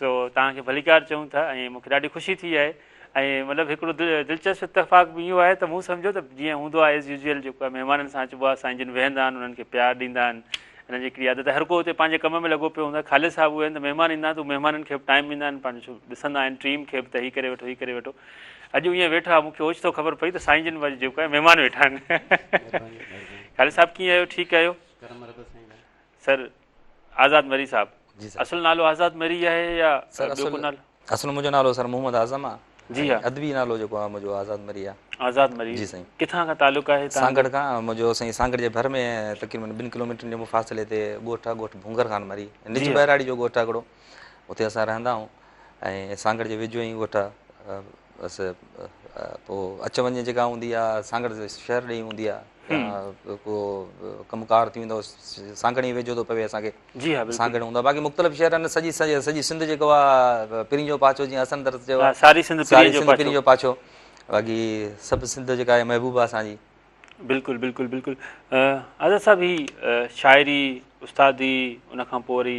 سو توهان کي ڀليڪار چئون ٿا ۽ مون کي ڏاڍي خوشي ٿي آهي ۽ مطلب هڪڙو دلچسپ اتفاق به اهو آهي ته مون سمجهيو ته جيئن هوندو آهي ايز يوزوئل جيڪو آهي مهمانن سان اچبو آهي سائين جن ويهندا آهن انهن کي پيار ڏيندا آهن هنن جي هڪڙي عادت آهي هر ڪو اتي پنهنجي ڪم ۾ لڳو پيو هوندو آهي خالد صاحب اهي آهن ته مهمان ايندا آهن ته مهمانن کي به ٽائيم ڏيندا آهن پنهنجو ڏسندا آهن ٽيم کي به ته هي ڪري وٺو هي ڪري وٺو اڄ ائين ويٺا مون کي اوچتو خبر پئي ته سائين جن به جيڪو آهي مهمان ويٺا آهن خالد صاحب ڪيئن آهيو ٺيڪ آهيو سر آزاد مري صاحب اصل نالو آزاد مري آهي يا ٻيو ڪو نالو اصل منهنجو نالو سر محمد اعظم آهي جي ها ادبي نالو جيڪو آهي منهنجو آزاد مري آهي. آزاد مري جي سائين. ڪٿان کان تعلق آهي توهان جو؟ سانگهڙ کان منهنجو سائين سانگهڙ جي ڀر ۾ تقريبن ٻن ڪلوميٽرن جي مفاصلي تي ڳوٺ آهي ڳوٺ ڀونگر خان مري نج ٻهراڙي جو ڳوٺ آهي هڪڙو اتي اسان رهندا آهيون ۽ سانگهڙ جي ويجهو ئي ڳوٺ آهي بس پوء اچ وڃ جيڪا هوندي آهي سانگهڙ شهر ڏي هوندي آهي يا ڪو ڪم ڪار ٿي ويندو سانگهڙ ئي ويجهو ٿو پوي اسان کي جي ها بلڪل سانگهڙ هوندا باقي مختلف شهر آهن سڄي سڄي سنڌ جيڪو آهي پرين جو پاڇو جيئن حسن درس چيو آهي ساري سنڌ ساري سنڌ پرين جو پاڇو باقي سڀ سنڌ جيڪا آهي محبوب آهي اسان جي. بلڪل بلڪل بلڪل آزاد صاحب هي شاعري استادي ان کان پوء وري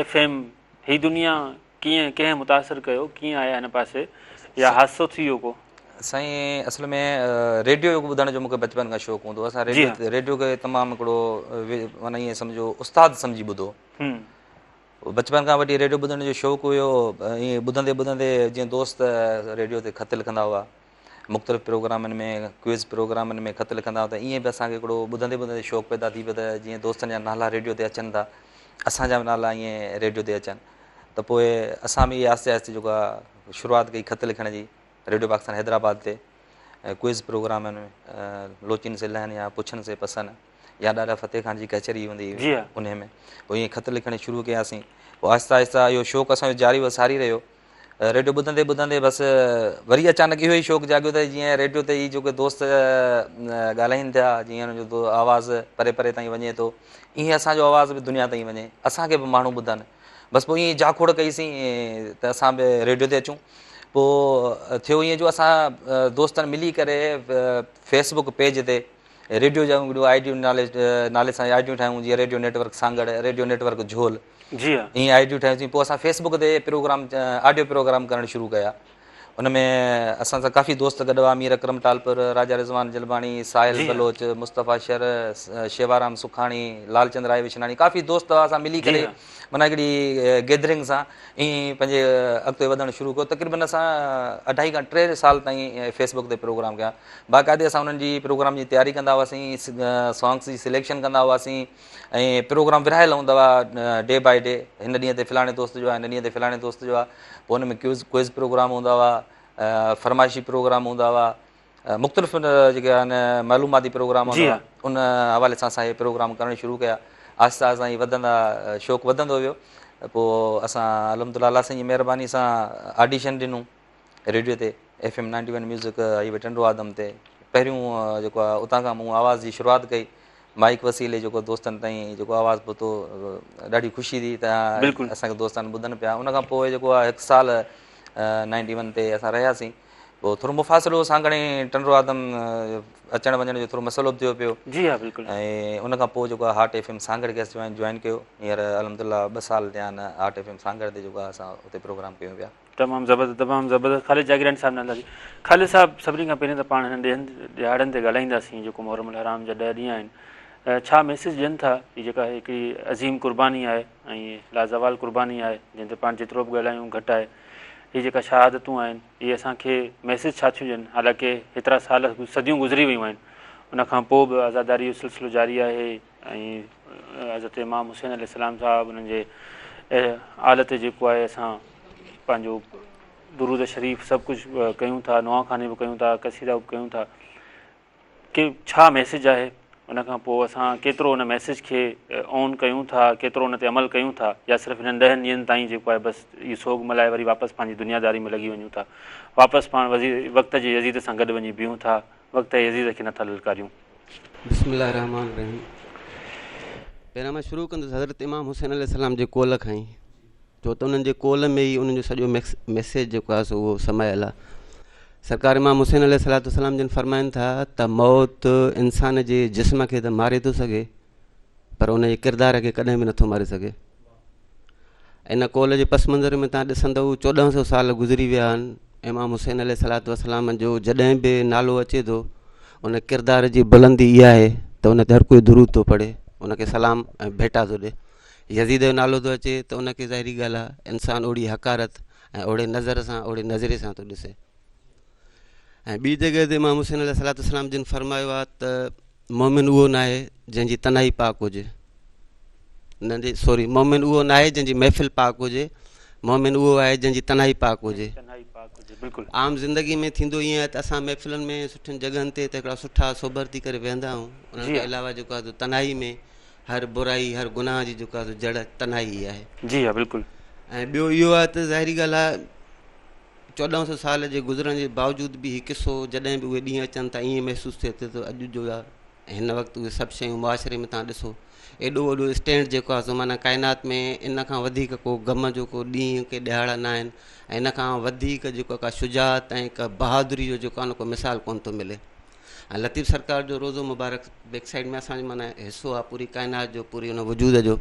ايف ايم هي دنيا ڪيئن ڪنهن متاثر ڪيو ڪيئن آيا هن پاسي يا حادثو ٿي ويو ڪو؟ سائين اصل ۾ ريڊيو ٻڌڻ جو مونکي بچپن کان شوق هوندو هو اسان ريڊيو ريڊيو کي تمام هڪڙو معنيٰ ائين سمجهو استاد سمجهي ٻڌو بچپن کان وٺي ريڊيو ٻڌڻ جو شوق هيو ائين ٻڌندي ٻڌندي جيئن دوست ريڊيو تي خط لکندا هئا مختلف پروگرامن ۾ ڪوئز پروگرامن ۾ خط لکندا هئا ته ائين به اسان کي هڪڙو ٻڌندي ٻڌندي شوق پيدا ٿي پيو ته جيئن دوستن جا نالا ريڊيو تي اچن ٿا اسان جا به نالا ائين ريڊيو تي اچن ته پوء اسان به آهستي آهستي جيڪو آهي شروعات ڪئي خط لکڻ جي ريڊيو پاڪستان حيدرآباد تي ڪوئز پروگرامن ۾ لوچين سي لهن يا پڇن سي پسن يا ڏاڏا فتح خان جي ڪچهري هوندي هئي انهي ۾ پوء ائين خط لکڻ شروع ڪياسين پوء آهستي آهستي اهو شوق اسان جو جاري و ساري رهيو ريڊيو ٻڌندي ٻڌندي بس وري اچانڪ اهو ئي شوق جاڳيو ته جيئن ريڊيو تي هي جيڪي دوست ڳالهائين ٿيا جيئن انهن جو آواز پري پري تائين وڃي ٿو ائين اسان جو آواز به دنيا تائين وڃي اسان کي به ماڻهو ٻڌن بس پوء ائين جاکوڙ ڪئيسين ته اسان به ريڊيو تي اچون پوء ٿيو ائين جو اسان دوستن ملي ڪري فيس بڪ پيج تي ريڊيو جون هڪڙيون آء ڊيون نالي نالي سان آء ڊيون ٺاهيون جيئن radio network Sanghar radio network Jhol جي ها ائين آء ڊيون ٺاهيونسين پوء اسان فيس بڪ تي پروگرام آڊيو پروگرام ڪرڻ شروع ڪيا ان ۾ اسان سان ڪافي دوست گڏ هئا مير اڪرم ٽالپر راجا رضوان جلباڻي ساحل بلوچ مصطفيٰ شر شيوارام سکاڻي لالچند راء وشناڻي ڪافي دوست هئا اسان ملي ڪري معنيٰ هڪڙي گيدرنگ سان ائين پنهنجي اڳتي وڌڻ شروع ڪيو تقريبن اسان اڍائي کان ٽي سال تائين فيس بڪ تي پروگرام ڪيا باقاعدي اسان انهن جي پروگرام جي تياري ڪندا هئاسين سانگس جي سليڪشن ڪندا هئاسين ۽ پروگرام ورهايل هوندا هئا ڊي بائي ڊي هن ڏينهن تي فلاڻي دوست جو آهي هن ڏينهن تي فلاڻي دوست جو آهي پوء ان ۾ ڪوئز ڪوئز پروگرام هوندا هئا فرمائشي پروگرام هوندا هئا مختلف جيڪي آهن معلوماتي پروگرام هوندا هئا ان حوالي سان اسان هي پروگرام ڪرڻ شروع ڪيا آهستي آهستي ائين وڌندا شوق وڌندو ويو پوء اسان الحمد لله الله سائين جي مهرباني سان آڊيشن ڏنو ريڊيو تي F M ninety one music highway Tando Adam تي پهريون جيڪو آهي اتان کان مون آواز جي شروعات ڪئي مائڪ وسيلي جيڪو دوستن تائين جيڪو آواز پهتو ڏاڍي خوشي ٿي ته اسان کي دوستان ٻڌن پيا ان کان پوء جيڪو آهي هڪ سال نائنٽي ون تي اسان رهياسين پوء ٿورو مفاصلو سانگهڙ ۽ ٽنڊو آدم اچڻ وڃڻ جو ٿورو مسئلو به ٿيو پيو جي ها بلڪل ۽ ان کان پوء جيڪو آهي هارٽ ايف ايم سانگهڙ کي اسان جوائن ڪيو هينئر الحمد لله ٻه سال ٿيا آهن هارٽ ايف ايم سانگهڙ تي جيڪو آهي اسان اتي پروگرام ڪيون پيا تمام زبردست تمام زبردست خالد جاگيراڻي صاحب نالا جي خالد صاحب سڀني کان پهرين ته پاڻ هنن ڏينهن ڏهاڙن تي ڳالهائينداسين جيڪو محرم الحرام جا ڏهه ڏينهن آهن ڇا ميسيج ڏين ٿا هي جيڪا هڪڙي عظيم قرباني آهي ۽ لازوال قرباني آهي جنهن تي پاڻ جيترو به ڳالهايون گهٽ آهي هي جيڪا شهادتون آهن اهي اسان کي ميسيج ڇا ٿيون ڏين حالانڪه هيترا سال صديون گذري ويون آهن ان کان پوء به عزاداري جو سلسلو جاري آهي ۽ حضرت امام حسين عليه السلام صاحب انهن جي آل تي جيڪو آهي اسان پنهنجو درود شريف سڀ ڪجهه ڪيون ٿا نوحه خواني به ڪيون ٿا قصيده به ڪيون ٿا ڪي ڇا ميسج آهي ان کان پوء اسان ڪيترو ان ميسج کي اون ڪيون ٿا ڪيترو ان تي عمل ڪيون ٿا يا صرف هنن ڏهن ڏينهن تائين جيڪو آهي بس اهو سوڳ ملهائي وري واپس پنهنجي دنيا داري ۾ لڳي وڃون ٿا واپس پاڻ وقت جي يزيد سان گڏ وڃي بيهون ٿا وقت جي يزيد کي نٿا للڪاريون. بسم الله الرحمٰن الرحيم پهريان مان شروع ڪندس حضرت امام حسين عليه السلام جي قول کان ئي ڇو ته انهن جي قول ۾ ئي انهن جو سڄو ميسيج جيڪو آهي سو اهو سمايل آهي سرڪار امام حسين عليه الصلوة والسلام جن فرمائن ٿا ته موت انسان جي جسم کي ته ماري ٿو سگهي پر ان جي ڪردار کي ڪڏهن به نٿو ماري سگهي ان قول جي پس منظر ۾ توهان ڏسندؤ چوڏهن سو سال گذري ويا آهن امام حسين عليه الصلوة والسلام جو جڏهن به نالو اچي ٿو ان ڪردار جي بلندي اها آهي ته ان تي هر ڪوئي درود ٿو پڙهي ان کي سلام ۽ ڀيٽا ٿو ڏي يزيد جو نالو ٿو اچي ته ان کي ظاهري ڳالهه آهي انسان اوڙي حقارت ۽ اوڙي نظر سان اوڙي نظري سان ٿو ڏسي ۽ ٻي جڳهه تي امام حسين عليه الصلوة والسلام جن فرمايو آهي ته مؤمن اهو ناهي جنهن جي تنهائي پاڪ هجي نه جي سوري مؤمن اهو ناهي جنهن جي محفل پاڪ هجي مؤمن اهو آهي جنهن جي تنهائي پاڪ هجي. تنهائي پاڪ هجي بلڪل. عام زندگي ۾ ٿيندو ائين آهي ته اسان محفلن ۾ سٺين جڳهن تي ته هڪڙا سٺا سوبر ٿي ڪري ويهندا آهيون انهن کان علاوه جيڪو آهي سو تنهائي ۾ هر برائي هر گناهه جي جيڪو آهي سو جڙ تنهائي ئي آهي. جي ها بلڪل. ۽ ٻيو اهو آهي ته ظاهري ڳالهه آهي 14 سو سال جي گذرڻ جي باوجود به هي قصو جڏهن به اهي ڏينهن اچن ٿا ائين محسوس ٿئي ٿو ته اڄ جو آهي هن وقت اهي سڀ شيون معاشري ۾ توهان ڏسو ايڏو وڏو اسٽينڊ جيڪو آهي سو معنيٰ ڪائنات ۾ ان کان وڌيڪ ڪو غم جو ڪو ڏينهن ڪي ڏهاڙا نه آهن ۽ ان کان وڌيڪ جيڪو ڪا شجاعت ۽ ڪا بهادري جو جيڪو آهي نه ڪو مثال ڪونه ٿو ملي ۽ لطيف سرڪار جو روضو مبارڪ بيڪ سائيڊ ۾ اسان جو معنيٰ حصو آهي پوري ڪائنات جو پوري ان وجود جو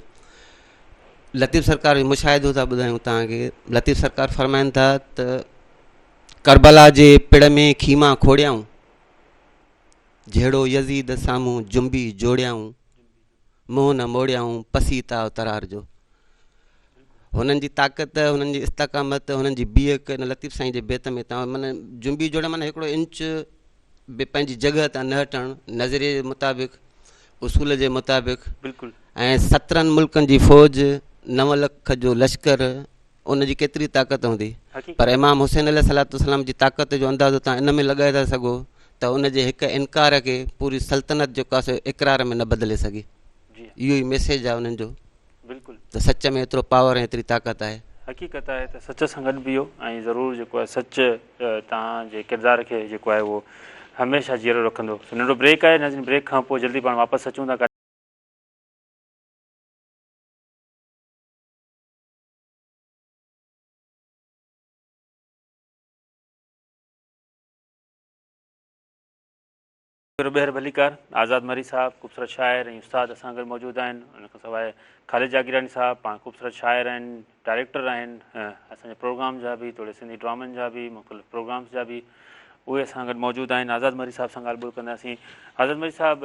لطيف سرڪار جو مشاهدو ٿا ٻڌايون توهان کي لطيف سرڪار فرمائن ٿا ته ڪربلا جي پڙ ۾ خيما کوڙيائون جهيڙو يزيد سامهون جنبي جوڙيائون، منهن نه موڙيائون پسي تاء ترار جو. هنن جي طاقت، هنن جي استقامت، هنن جي بيهڪ ان لطيف سائين جي بيت ۾ تان معنيٰ جنبي جوڙڻ معنيٰ هڪڙو انچ به پنهنجي جڳهه تان نه هٽڻ، نظريي جي مطابق، اصول جي مطابق بلڪل. ۽ 17 ملڪن جي فوج، 9 لک جو لشڪر، ان جي ڪيتري طاقت هوندي پر امام حسين عليه الصلوة والسلام جي طاقت جو اندازو توهان ان ۾ لڳائي ٿا سگهو ته ان جي هڪ انڪار کي پوري سلطنت جيڪو آهي سو اقرار ۾ نه بدلي سگهي اهو ئي ميسيج آهي انهن جو ته سچ ۾ ايترو پاور ۽ ايتري طاقت آهي. حقيقت آهي ته سچ سان گڏ بيهو ۽ ضرور جيڪو آهي سچ توهان جي ڪردار کي جيڪو آهي اهو هميشه جيئرو رکندو. سو ننڍڙو بريڪ آهي ناظرين بريڪ کان پوء جلدي پاڻ واپس اچون ٿا. ڀيرو ٻيهر ڀليڪار آزاد مري صاحب خوبصورت شاعر ۽ استاد اسان گڏ موجود آهن ان کان سواء خالد جاگيراڻي صاحب پاڻ خوبصورت شاعر آهن ڊائريڪٽر آهن اسان جي پروگرام جا به توڙي سنڌي ڊرامن جا به مختلف پروگرامز جا به اهي اسان گڏ موجود آهن آزاد مري صاحب سان ڳالهه ٻولهه ڪنداسين آزاد مري صاحب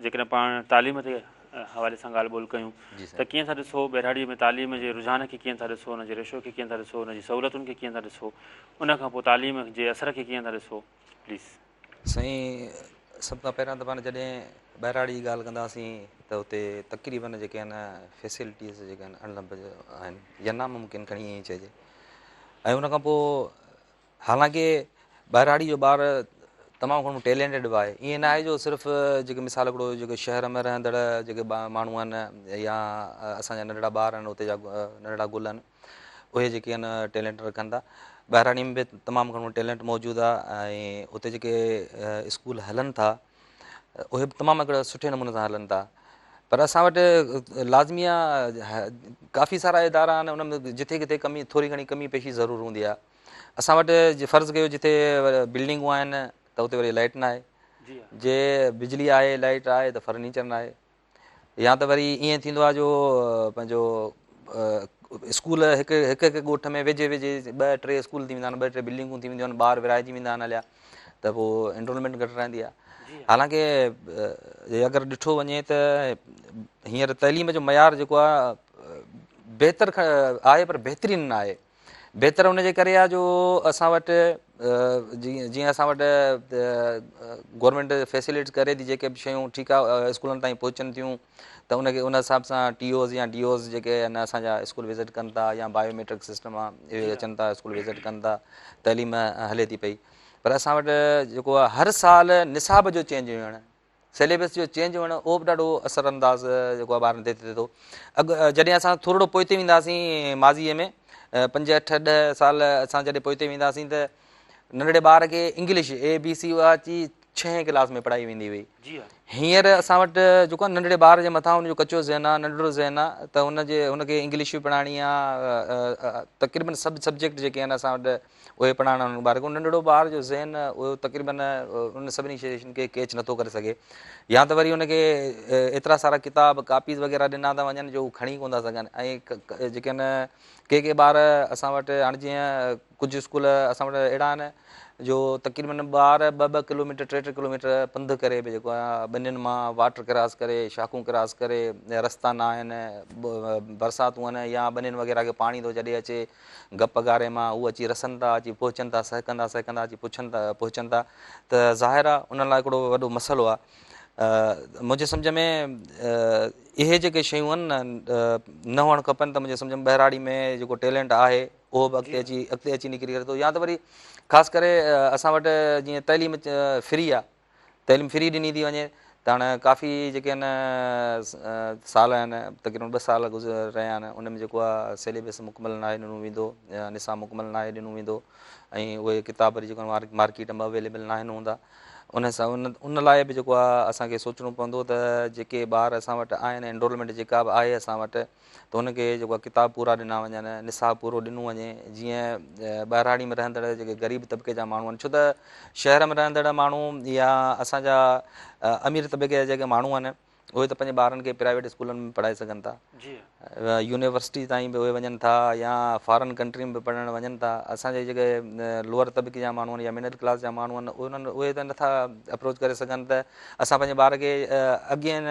جيڪڏهن پاڻ تعليم جي حوالي سان ڳالهه ٻولهه ڪيون ته ڪيئن ٿا ڏسو ٻهراڙيء ۾ تعليم جي رجحان کي ڪيئن ٿا ڏسو ان جي ريشو کي ڪيئن ٿا ڏسو ان جي سهولتن کي ڪيئن ٿا ڏسو ان کان پوء تعليم جي اثر کي ڪيئن ٿا ڏسو پليز. سائين سڀ کان پهريان ته پاڻ جڏهن ٻهراڙي جي ڳالهه ڪنداسين ته اتي تقريبن جيڪي آهن فيسلٽيز جيڪي آهن اڻلڀ آهن يا ناممڪن کڻي ائين چئجي ۽ ان کان پوء حالانڪه ٻهراڙي جو ٻار تمام گهڻو ٽيلينٽيڊ به آهي ائين نه آهي جو صرف جيڪي مثال هڪڙو جيڪي شهر ۾ رهندڙ جيڪي ماڻهو آهن يا اسان جا ننڍڙا ٻار آهن اتي جا ننڍڙا گل آهن اهي جيڪي آهن ٽيلنٽ رکن ٿا ٻهراڙي ۾ به تمام گهڻو ٽيلنٽ موجود آهي ۽ اتي جيڪي اسڪول هلن ٿا اهي به تمام هڪڙا سٺي نموني سان هلن ٿا پر اسان وٽ لازمي آهي ڪافي سارا ادارا آهن ان ۾ جٿي ڪٿي ڪمي ٿوري گهڻي ڪمي پيشي ضرور هوندي آهي اسان وٽ فرض ڪيو جتي بلڊنگون آهن ته اتي وري لائٽ ناهي جي بجلي آهي لائٽ آهي ته فرنيچر ناهي يا ته وري ائين ٿيندو آهي جو پنهنجو اسڪول هڪ هڪ هڪ ڳوٺ ۾ ويجهي ويجهي ٻه ٽي اسڪول ٿي ويندا آهن ٻه ٽي بلڊنگون ٿي وينديون آهن ٻار ورهائجي ويندا آهن هليا ته پوء انرولمينٽ گهٽ رهندي آهي حالانڪه اگر ڏٺو وڃي ته هينئر تعليم جو معيار جيڪو آهي بهتر آهي پر بهترين نه آهي بهتر ان جي ڪري آهي جو اسان وٽ جيئن اسان وٽ گورنمينٽ فيسلٽيز ڪري ٿي جيڪي به شيون ٺيڪ آهي اسڪولن تائين پهچن ٿيون ته ان کي ان حساب سان ٽي اوز يا ڊي اوز جيڪي آهن اسان جا اسڪول وزٽ ڪن ٿا يا بايو ميٽرڪ سسٽم آهي اهي اچن ٿا اسڪول وزٽ ڪن ٿا تعليم هلي ٿي پئي پر اسان وٽ جيڪو آهي هر سال نصاب جو چينج هئڻ سيليبس جو چينج هئڻ اهو به ڏاڍو اثر انداز جيڪو آهي ٻارن تي ٿئي ٿو. اڳ جڏهن اسان ٿورڙو پوئتي وينداسين ماضيء ۾ 5 8 10 سال اسان جڏهن پوئتي وينداسين ته ننڍڙي ٻار کي انگلش اي بي سي اها اچي ڇهين ڪلاس ۾ پڙهائي ويندي هئي. هينئر اسان وٽ جيڪو آهي ننڍڙي ٻار جي مٿان ان جو ڪچو ذهن آهي ننڍڙو ذهن آهي ته ان جي ان کي انگلش به پڙهائڻي آهي تقريبن سڀ سبجيڪٽ جيڪي آهن اسان وٽ اهي پڙهائڻ وارن ٻار کي ننڍڙو ٻار جو ذهن اهو تقريبن ان سڀني شين کي ڪيچ نٿو ڪري سگهي يا ته وري ان کي ايترا سارا ڪتاب ڪاپيز وغيره ڏنا ٿا وڃن جو هو کڻي ڪونه ٿا سگهن ۽ جيڪي آهن ڪي ڪي ٻار اسان وٽ هاڻي جيئن ڪجهه اسڪول اسان وٽ اهڙا آهن جو تقريبن ٻار ٻه ٻه ڪلوميٽر ٽي ٽي ڪلوميٽر پنڌ ڪري به جيڪو آهي ٻنين مان واٽر ڪراس ڪري شاخون ڪراس ڪري رستا نه آهن برساتون آهن يا ٻنين وغيره کي پاڻي ٿو جڏهن اچي گپ گاري مان هو اچي رسن ٿا، اچي پهچن ٿا، سهڪندا سهڪندا اچي پڇن ٿا پهچن ٿا ته ظاهر آ انهن لاء هڪڙو وڏو مسئلو آ. منهنجي سمجهه ۾ اهي جيڪي شيون آهن نه هئڻ کپن ته منهنجي سمجهه ۾ ٻهراڙي ۾ جيڪو ٽيلنٽ آهي اهو به اڳتي اچي اڳتي اچي نڪري ڪري ٿو يا ته وري خاص ڪري اسان وٽ جيئن تعليم فري آهي تعليم فري ڏني ٿي وڃي ته هاڻي ڪافي جيڪي آهن سال آهن تقريبن ٻه سال گذري رهيا آهن ان ۾ جيڪو آهي سيليبس مڪمل ناهي ڏنو ويندو يا نصاب مڪمل ناهي ڏنو ويندو ۽ اهي ڪتاب وري جيڪو مارڪيٽ ۾ اويليبل ناهن هوندا ان سان ان لاء به جيڪو آهي اسان کي سوچڻو پوندو ته جيڪي ٻار اسان وٽ آهن انرولمينٽ جيڪا به آهي اسان وٽ ته ان کي جيڪو آهي ڪتاب پورا ڏنا وڃن، نصاب پورو ڏنو وڃي، جيئن ٻهراڙي ۾ رهندڙ جيڪي غريب طبقي جا ماڻهو آهن، ڇو ته شهر ۾ رهندڙ ماڻهو يا اسان جا امير طبقي جا جيڪي ماڻهو آهن اهي ته پنهنجي ٻارن کي پرائيويٽ اسڪولن ۾ پڙهائي سگهن ٿا، يونيورسٽي تائين به اهي وڃن ٿا يا فارن ڪنٽري ۾ به پڙهڻ وڃن ٿا، اسان جا جيڪي لوئر طبقي جا ماڻهو آهن يا مڊل ڪلاس جا ماڻهو آهن انهن اهي ته نٿا اپروچ ڪري سگهن ته اسان پنهنجي ٻار کي اڳين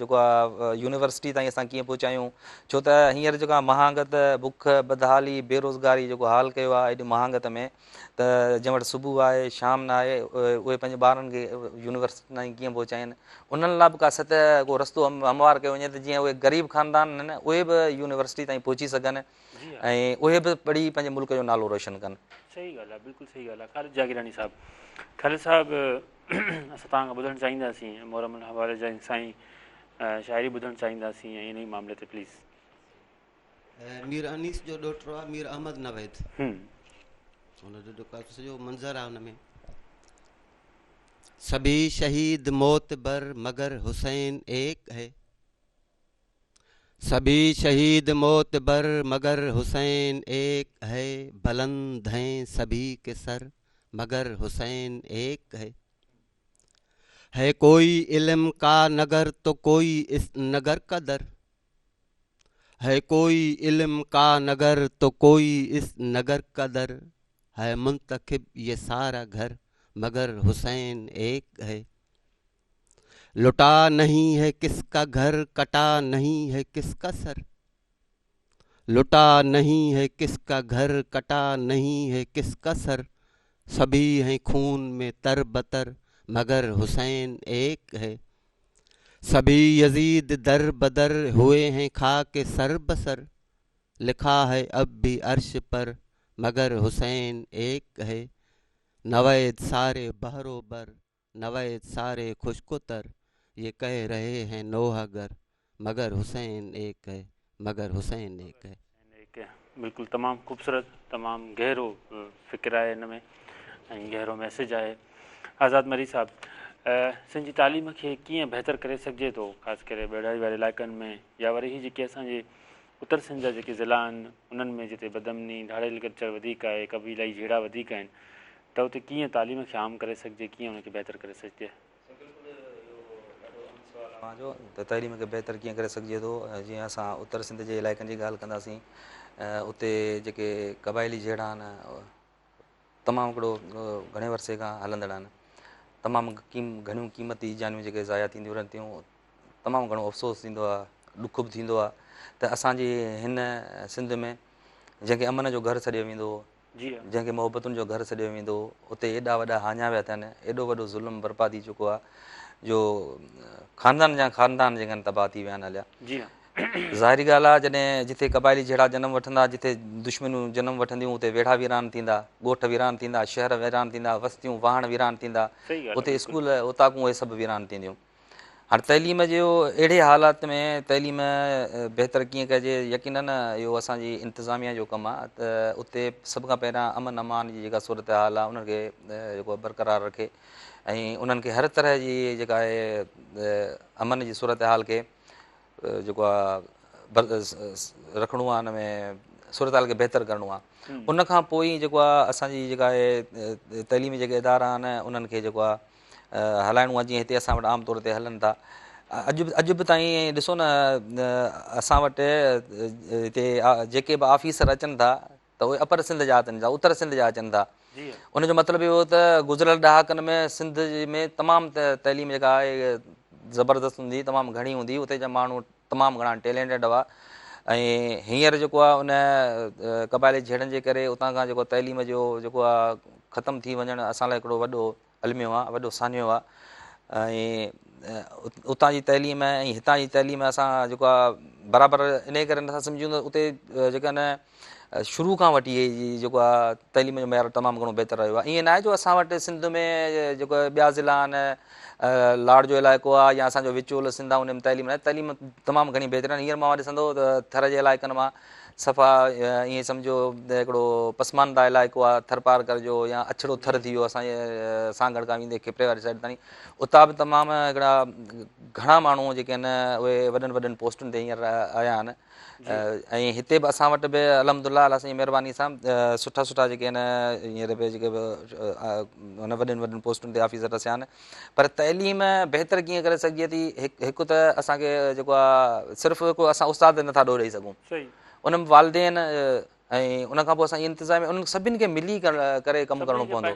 جيڪو آ يونيورسٽي تائين اسان ڪيئن پهچايون ڇو ته هينئر جيڪا مهانگت بک بدحالي بيروزگاري جيڪو حال ڪيو آ ايڏي مهانگت ۾ ته جنهن وٽ صبح آهي شام نه آهي اهي پنهنجي ٻارن کي يونيورسٽي تائين ڪيئن پهچائين انهن لاء به ڪا سطح ڪو رستو هموار ڪيو وڃي ته جيئن اهي غريب خاندان آهن اهي به يونيورسٽي تائين پهچي سگهن ۽ اهي به پڙهي پنهنجي ملڪ جو نالو روشن ڪن. صحيح ڳالهه آهي بلڪل صحيح ڳالهه آهي خالد جاگيراڻي صاحب خالد صاحب اسان توهان کان ٻڌڻ چاهينداسين محرم الحوالي جا سائين شاعري ٻڌڻ چاهينداسين ۽ انهي معاملي تي پليز. مير انيس جو ڏوهٽو آهي مير احمد نويد ان جو جيڪو آهي سڄو منظر آهي ان ۾ سڀي شهيد موت بر مگر حسين ايڪ هي سڀي شهيد موت بر مگر حسين ايڪ هي بلند هين سڀي ڪي سر مگر حسين ايڪ هي هي ڪوئي علم ڪا نگر تو ڪوئي اس نگر ڪا در هي ڪوئي علم ڪا نگر تو ڪوئي اس نگر ڪا در هي منتخب يه سارا گهر مگر حسين ايڪ هي لٽا نهين هي ڪس ڪا گهر ڪٽا نهين هي ڪس ڪا سر لٽا نهين هي ڪس ڪا گهر ڪٽا نهين هي ڪس ڪا سر سڀي هين خون ۾ تر بتر مگر حسين ايڪ هي سڀي يزيد در بدر هوئي هين خاڪ سر بسر لکا هي اب ڀي عرش پر مگر حسين ايڪ هي نويد ساري بحر و بر نويد ساري خشڪ و تر يه ڪهه رهي هين نوحه گر مگر حسين ايڪ هي مگر حسين ايڪ هي. بلڪل تمام خوبصورت تمام گهرو فڪر آهي ان ۾ ۽ گهرو ميسيج آهي آزاد مري صاحب سنڌ جي تعليم کي ڪيئن بهتر ڪري سگهجي ٿو خاص ڪري ٻهراڙي واري علائقن ۾ يا وري هي جيڪي اسان جي اتر سنڌ جا جيڪي ضلعا آهن انهن ۾ جتي بدامني ڌاڙيل ڪلچر وڌيڪ آهي قبيلائي جهيڙا وڌيڪ آهن ته اتي ڪيئن تعليم کي عام ڪري سگهجي، ڪيئن ان کي بهتر ڪري سگهجي؟ سائين بلڪل اهو ڏاڍو اهم سوال آهي اوهان جو ته تعليم کي بهتر ڪيئن ڪري سگهجي ٿو جيئن اسان اتر سنڌ جي علائقن جي ڳالهه ڪنداسين اتي جيڪي قبائلي جهيڙا آهن تمام هڪڙو گهڻي عرصي کان هلندڙ آهن تمام گهڻيون قيمتي جانيون جيڪي ضايع ٿينديون رهن ٿيون تمام گهڻو افسوس ٿيندو آهي ڏک به ٿيندو آهي ته اسان جي هن سنڌ ۾ جنهن کي امن جو گهر سڏيو ويندو هو جنهن کي محبتن جو گهر سڏيو ويندو هو، اتي ايڏا وڏا هاڃا ويا ٿين، ايڏو وڏو ظلم برپا ٿي چڪو آهي جو خاندان جا خاندان جيڪي آهن تباهه ٿي ويا آهن هليا. ظاهري ڳالهه آهي جڏهن جتي قبائلي جهيڙا جنم وٺندا، جتي دشمنيون جنم وٺنديون، اتي ويڙها ويران ٿيندا، ڳوٺ ويران ٿيندا، شهر ويران ٿيندا، وستيون واهڻ ويران ٿيندا، اتي اسڪول اوطاقون اهي سڀ ويران ٿينديون. هاڻ تعليم جو اهڙي حالات ۾ تعليم بهتر ڪيئن ڪجي يقينن اهو اسان جي انتظاميا جو ڪم آهي ته اتي سڀ کان پهريان امن امان جي جيڪا صورتحال آهي انهن کي جيڪو برقرار رکي ۽ انهن کي هر طرح جي جيڪا آهي امن جي صورتحال کي جيڪو آهي رکڻو آهي ان ۾ صورتحال کي بهتر ڪرڻو آهي ان کان پوء ئي جيڪو آهي اسان جي جيڪا آهي تعليمي جيڪي ادارا آهن انهن کي جيڪو آهي هلائڻو آهي جيئن هتي اسان وٽ عام طور تي هلن ٿا اڄ به اڄ به تائين ڏسو نه اسان وٽ هتي جيڪي به آفيسر اچن ٿا ته اهي اپر سنڌ جا اچن ٿا اتر سنڌ جا اچن ٿا ان جو مطلب اهو ته گذريل ڏهاڪن ۾ سنڌ ۾ تمام تعليم جيڪا آهي زبردست هوندي تمام گهڻي هوندي اتي جا ماڻهو تمام گهڻا ٽيلينٽيڊ هئا ۽ هينئر جيڪو آهي ان قبائلي جهيڙن جي ڪري اتان کان جيڪو تعليم جو جيڪو آهي ختم ٿي وڃڻ اسان لاء هڪڙو وڏو الميو آهي وڏو سانحو آهي ۽ اتان جي تعليم ۽ هتان جي تعليم اسان جيڪو آهي برابر انهي ڪري نٿا سمجهون ته اتي جيڪا نه شروع کان وٺي جيڪو آهي تعليم جو معيار تمام گهڻو بهتر رهيو آهي ائين ناهي جو اسان وٽ سنڌ ۾ جيڪو ٻيا ضلعا آهن لاڙ جو علائقو آهي يا اسان جو وچول سنڌ آهي ان ۾ تعليم ناهي تعليم تمام گهڻي بهتر آهي هينئر مان ڏسندو ته ٿر جي علائقن مان صفا ائين سمجهو ته هڪڙو پسمانده علائقو آهي ٿرپارڪر جو يا اڇڙو ٿر ٿي ويو اسان جي سانگهڙ کان ويندي کپري واري سائيڊ تائين اتان به تمام هڪڙا گهڻا ماڻهو جيڪي آهن اهي وڏن وڏن پوسٽن تي هينئر آيا آهن ۽ هتي به اسان وٽ به الحمد لله الله سائين جي مهرباني سان سٺا سٺا جيڪي آهن هينئر به جيڪي به وڏن وڏن پوسٽن تي آفيسر رسيا آهن پر تعليم بهتر ڪيئن ڪري سگهجي ٿي هڪ ته اسان کي جيڪو آهي صرف هڪ اسان استاد تي نٿا ڏوهه ڏئي سگهون ان ۾ والدين ۽ ان کان پوء اسان جي انتظاميا انهن سڀني کي ملي ڪري ڪم ڪرڻو پوندو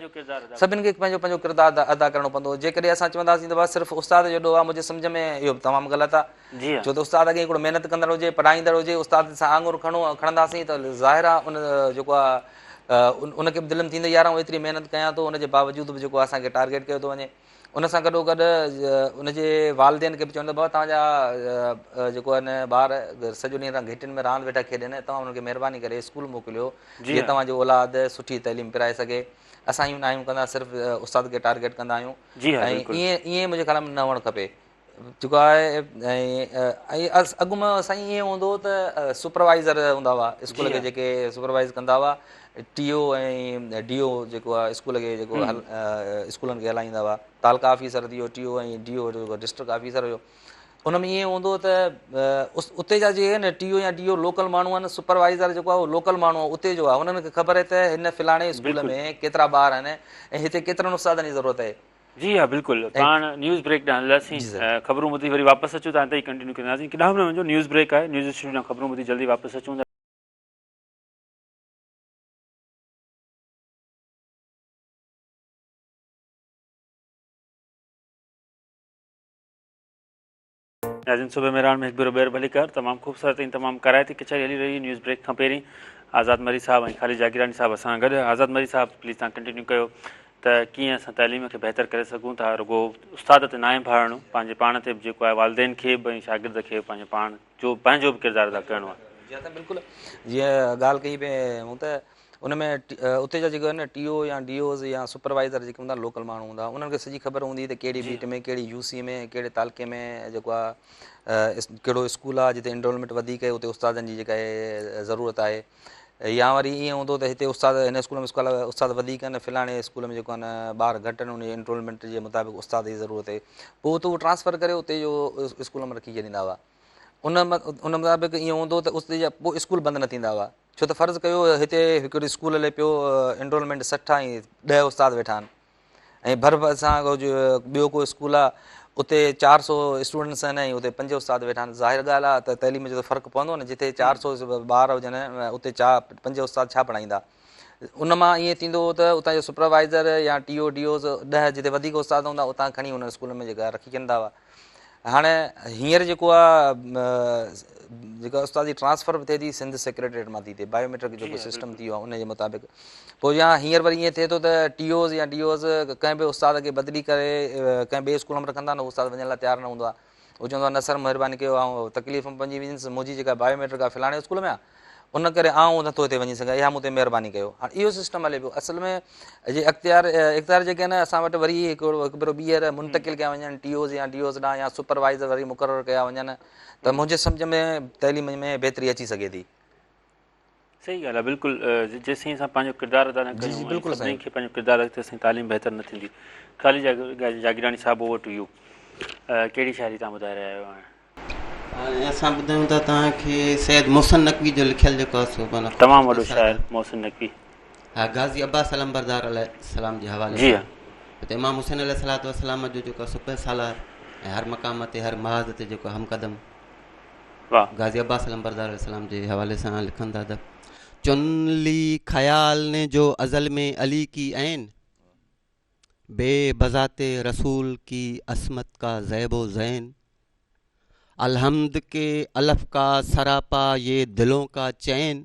سڀني کي پنهنجو پنهنجو ڪردار ادا ڪرڻو پوندو جيڪڏهن اسان چونداسين ته بس صرف استاد جو ڏوهه آهي منهنجي سمجهه ۾ اهو تمام غلط آهي ڇو ته استاد اڳي هڪڙو محنت ڪندڙ هجي پڙهائيندڙ هجي استاد سان آڱر کڻو کڻنداسين ته ظاهر آهي ان جيڪو آهي ان کي به دل ۾ ٿيندو يار آئون ايتري محنت ڪيان ٿو ان جي باوجود به جيڪو اسان کي ٽارگيٽ ڪيو ٿو وڃي ان سان گڏو گڏ ان جي والدين کي به چوندو بابا توهان جا جيڪو آهي نه ٻار سڄو ڏينهن گهٽين ۾ راند ويٺا کيڏن توهان انهن کي مهرباني ڪري اسڪول موڪليو جيئن توهان جو اولاد سٺي تعليم پرائي سگهي اسان اهو ناهيون ڪندا صرف استاد کي ٽارگيٽ ڪندا آهيون ۽ ائين ائين منهنجي خيال ۾ نه هئڻ کپي جيڪو آهي ۽ اڳ ۾ سائين ائين هوندو هو ته سپروائزر هوندا هئا اسڪول کي جيڪي سپروائز ڪندا هئا ٽي او ۽ ڊي او جيڪو آهي اسڪول کي جيڪو اسڪولن کي هلائيندا هئا تعلقه آفيسر ٿي ويو ٽي او ۽ ڊي او جيڪو ڊسٽرڪٽ آفيسر هيو ان ۾ ائين هوندو هو ته اتي جا جيڪي آهن ٽي او يا ڊي او لوڪل ماڻهو آهن سپروائزر جيڪو آهي اهو لوڪل ماڻهو آهي اتي جو آهي انهن کي خبر آهي ته هن فلاڻي اسڪول ۾ ڪيترا ٻار آهن ۽ هتي ڪيترن استادن جي ضرورت آهي جي ها بلڪل پاڻ نيوز بريڪ ڏانهن هلنداسين خبرون ٻڌي وري واپس اچون ٿا اتي ئي ڪنٽينيو ڪنداسين ڪيڏانهن به نه وڃجو نيوز بريڪ آهي نيوز اسٽوڊيو ڏانهن خبرون ٻڌي جلدي واپس اچون ٿا. ناظرين صبح مهراڻ ۾ هڪ ڀيرو ٻيهر ڀليڪار تمام خوبصورت ۽ تمام ڪارائتي ڪچهري هلي رهي هئي نيوز بريڪ کان پهرين آزاد مري صاحب ۽ خالد جاگيراڻي صاحب اسان سان گڏ آزاد مري صاحب پليز تان ڪنٽينيو ڪيو ته ڪيئن اسان تعليم کي بهتر ڪري سگهون ٿا رڳو استاد تي ناهي ڀاڙڻو پنهنجي پاڻ تي به جيڪو آهي والدين کي به ۽ شاگرد کي به پنهنجو پاڻ جو پنهنجو به ڪردار ادا ڪرڻو آهي. جي سائين بلڪل جيئن ڳالهه ڪئي پئي مون ته ان ۾ اتي جا جيڪي آهن ٽي او يا ڊي اوز يا سپروائزر جيڪي هوندا لوڪل ماڻهو هوندا انهن کي سڄي خبر هوندي ته ڪهڙي بيٽ ۾ ڪهڙي يو سي ۾ ڪهڙي تعلقي ۾ جيڪو آهي ڪهڙو اسڪول آهي جتي انرولمينٽ وڌيڪ آهي اتي استادن جي جيڪا آهي ضرورت آهي يا وري ائين هوندو ته هتي استاد هن اسڪول ۾ اسڪول استاد وڌيڪ آهن فلاڻي اسڪول ۾ جيڪو آهي نه ٻار گهٽ آهن ان جي انرولمينٽ جي مطابق استاد جي ضرورت آهي پوء اتي هو ٽرانسفر ڪري اتي جو اسڪول ۾ رکي ڇڏيندا هئا ان ان مطابق ائين هوندو ته اتي جا پوء اسڪول بند نه ٿيندا هئا ڇو ته فرض ڪيو هتي هڪڙي اسڪول هلي پيو انرولمينٽ 60 آهي ۽ 10 استاد ويٺا آهن ۽ ڀر ڀرسان ٻيو ڪو اسڪول آهي اتي 400 اسٽوڊنٽس آهن ۽ اتي 5 استاد ويٺا آهن ظاهر ڳالهه آهي ته تعليم جو ته فرق پوندو نه جتي 400 ٻار هجن اتي 4 5 استاد ڇا پڙهائيندا ان مان ائين ٿيندو هو ته اتان جو سپروائزر يا ٽي او ڊي اوز 10 جتي وڌيڪ استاد هوندا اتان کڻي ان اسڪول ۾ جيڪا رکي ڇڏيندا هئا هاڻي هينئر جيڪو آ جيڪا استاد جي ٽرانسفر به ٿئي ٿي سنڌ سيڪريٽريٽ مان ٿي ٿئي بايوميٽرڪ جيڪو سسٽم ٿي ويو آ ان جي مطابق پوء يا هينئر وري ائين ٿئي ٿو ته ٽي اوز يا ڊي اوز ڪنهن به استاد کي بدلي ڪري ڪنهن ٻئي اسڪول ۾ رکندا آهن استاد وڃڻ لاء تيار نه هوندو آ هو چوندو آ نه سر مهرباني ڪيو آئون تڪليف ۾ پئجي ويندس منهنجي جيڪا بايوميٽرڪ آ فلاڻي اسڪول ۾ آ ان ڪري آئون نٿو هتي وڃي سگهان اها مون تي مهرباني ڪيو هاڻي اهو سسٽم هلي پيو اصل ۾ جي اختيار اختيار جيڪي آهن اسان وٽ وري هڪڙو هڪ ڀيرو ٻيهر منتقل ڪيا وڃن ٽي اوز يا ڊي اوز ڏانهن يا سپروائزر وري مقرر ڪيا وڃن ته منهنجي سمجهه ۾ تعليم ۾ بهتري اچي سگهي ٿي. صحيح ڳالهه آهي بلڪل جيسين اسان پنهنجو ڪردار ادا نه ڪيون ۽ سڀني کي پنهنجو ڪردار ادا تيسين تعليم بهتر نه ٿيندي. خالد جاگيراڻي صاحب اوور ٽو يو ڪهڙي شاعري توهان ٻڌائي رهيا آهيو هاڻي؟ هاڻي اسان ٻڌايون ٿا توهان کي سيد محسن نقوي جو لکيل جيڪو آهي سو معنيٰ تمام وڏو شاعر محسن نقوي. ها غازي عباس علمبردار عليه السلام جي حوالي جي ها. سان ته امام حسين عليه الصلوة والسلام جو جيڪو سپهه سالار ۽ هر مقام تي هر محاذ تي جيڪو هم قدم واه. غازي عباس علمبردار عليه السلام جي حوالي سان لکن ٿا ته چن لي خيال ني جو ازل ۾ علي ڪي عين بي بذات رسول ڪي عصمت ڪا زيب و زين الحمد ڪي الف ڪا سراپا يه دلون ڪا چين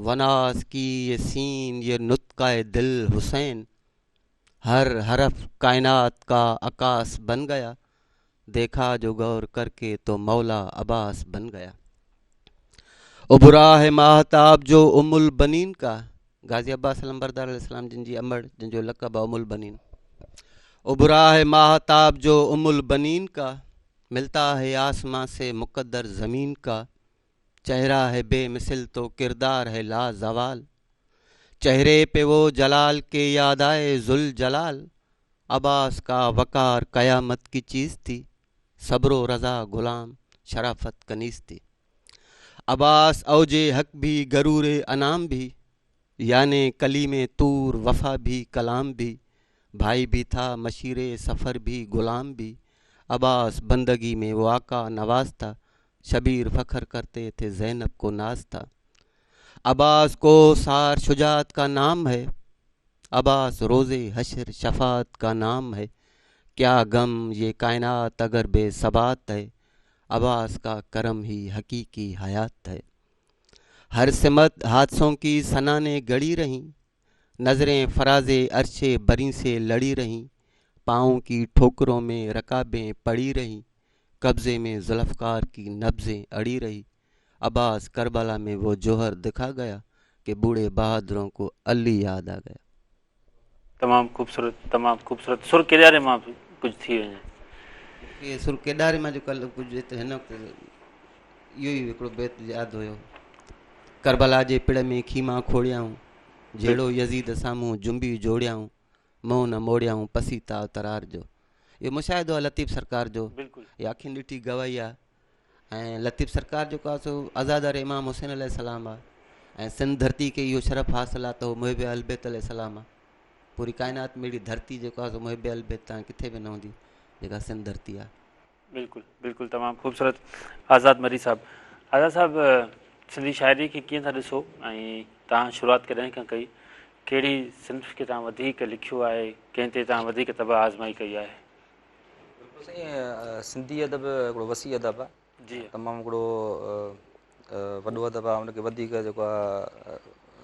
وناس ڪي يه سين يه نطقه دل حسين هر حرف ڪائنات ڪا عڪاس بن گيا. ديکا جو غور ڪر ڪي تو مولا عباس بن گيا. ابھرا ھي ماھتاب جو ام البنين ڪا، غازي عباس علمبردار عليه السلام جن جي امڙ جن جو لقب آ ام البنين. ابھرا ھي ماھتاب جو ام البنين ڪا، ملتا ھي آسمان سي مقدر زمين ڪا، چهرا ھي بي مثل تو ڪردار ھي لا زوال، چهري پي وو جلال ڪي ياد آئي ذوالجلال، عباس ڪا وقار قيامت ڪي چيز ٿي، صبر و رضا غلام شرافت ڪنيز ٿي. عباس اوج حق ڀي غرور انعام ڀي، يعني ڪليم طور وفا ڀي ڪلام ڀي، ڀائي ڀي ٿا مشير سفر ڀي غلام ڀي، عباس بندگي ۾ وو آقا نواز ٿا، شبير فخر ڪرتي ٿي زينب ڪو ناز ٿا. عباس ڪو سار شجاعت ڪا نام هي، عباس روز حشر شفاعت ڪا نام هي، ڪيا غم يي ڪائنات اگر بي ثبات هي، عباس ڪا ڪرم هي حقيقي حيات هي. هر سمت حادثون ڪي سناني گڙي رهين، نظرين فراز عرش برين سي لڙي رهين، پائون ڪي ٺوڪرون مين رڪابين پڙي رهين، قبضي مين ذوالفقار ڪي نبضين اڙي رهي، عباس ڪربلا ۾ وو جوهر دکا گيا ڪي بوڙهي بهادرون ڪو علي ياد آ گيا. تمام خوبصورت تمام خوبصورت سر ڪيڏاري مان به ڪجهه ٿي وڃي. مونکي سر ڪيڏاري مان جو ڪل ڪجهه هت هن وقت اهو ئي هڪڙو بيت ياد هيو. ڪربلا جي پڙ ۾ خيما کوڙيائون، جهيڙو يزيد سامهون جنبي جوڙيائون، منهن نه موڙيائون پسي تاء ترار جو. اهو مشاهدو آهي لطيف سرڪار جو، اها اکين ڏٺي گواهي آهي. ۽ لطيف سرڪار جيڪو آهي سو عزادار امام حسين عليه السلام آهي ۽ سنڌ ڌرتي کي اهو شرف حاصل آهي ته هو محب اهل بيت عليه السلام آهي پوري ڪائنات ۾ اهڙي ڌرتي جيڪو آهي سو محب اهل بيت تان ڪٿي به نه هوندي جيڪا سنڌ ڌرتي آهي. بلڪل بلڪل تمام خوبصورت آزاد مري صاحب آزاد صاحب سنڌي شاعري کي ڪيئن ٿا ڏسو ۽ توهان شروعات ڪڏهن کان ڪئي ڪهڙي صنف کي توهان وڌيڪ لکيو آهي ڪنهن تي توهان وڌيڪ طبع آزمائي ڪئي آهي. بلڪل سائين سنڌي ادب هڪڙو وسيع ادب آهي جي تمام هڪڙو وڏو ادب آهي ان کي وڌيڪ جيڪو آهي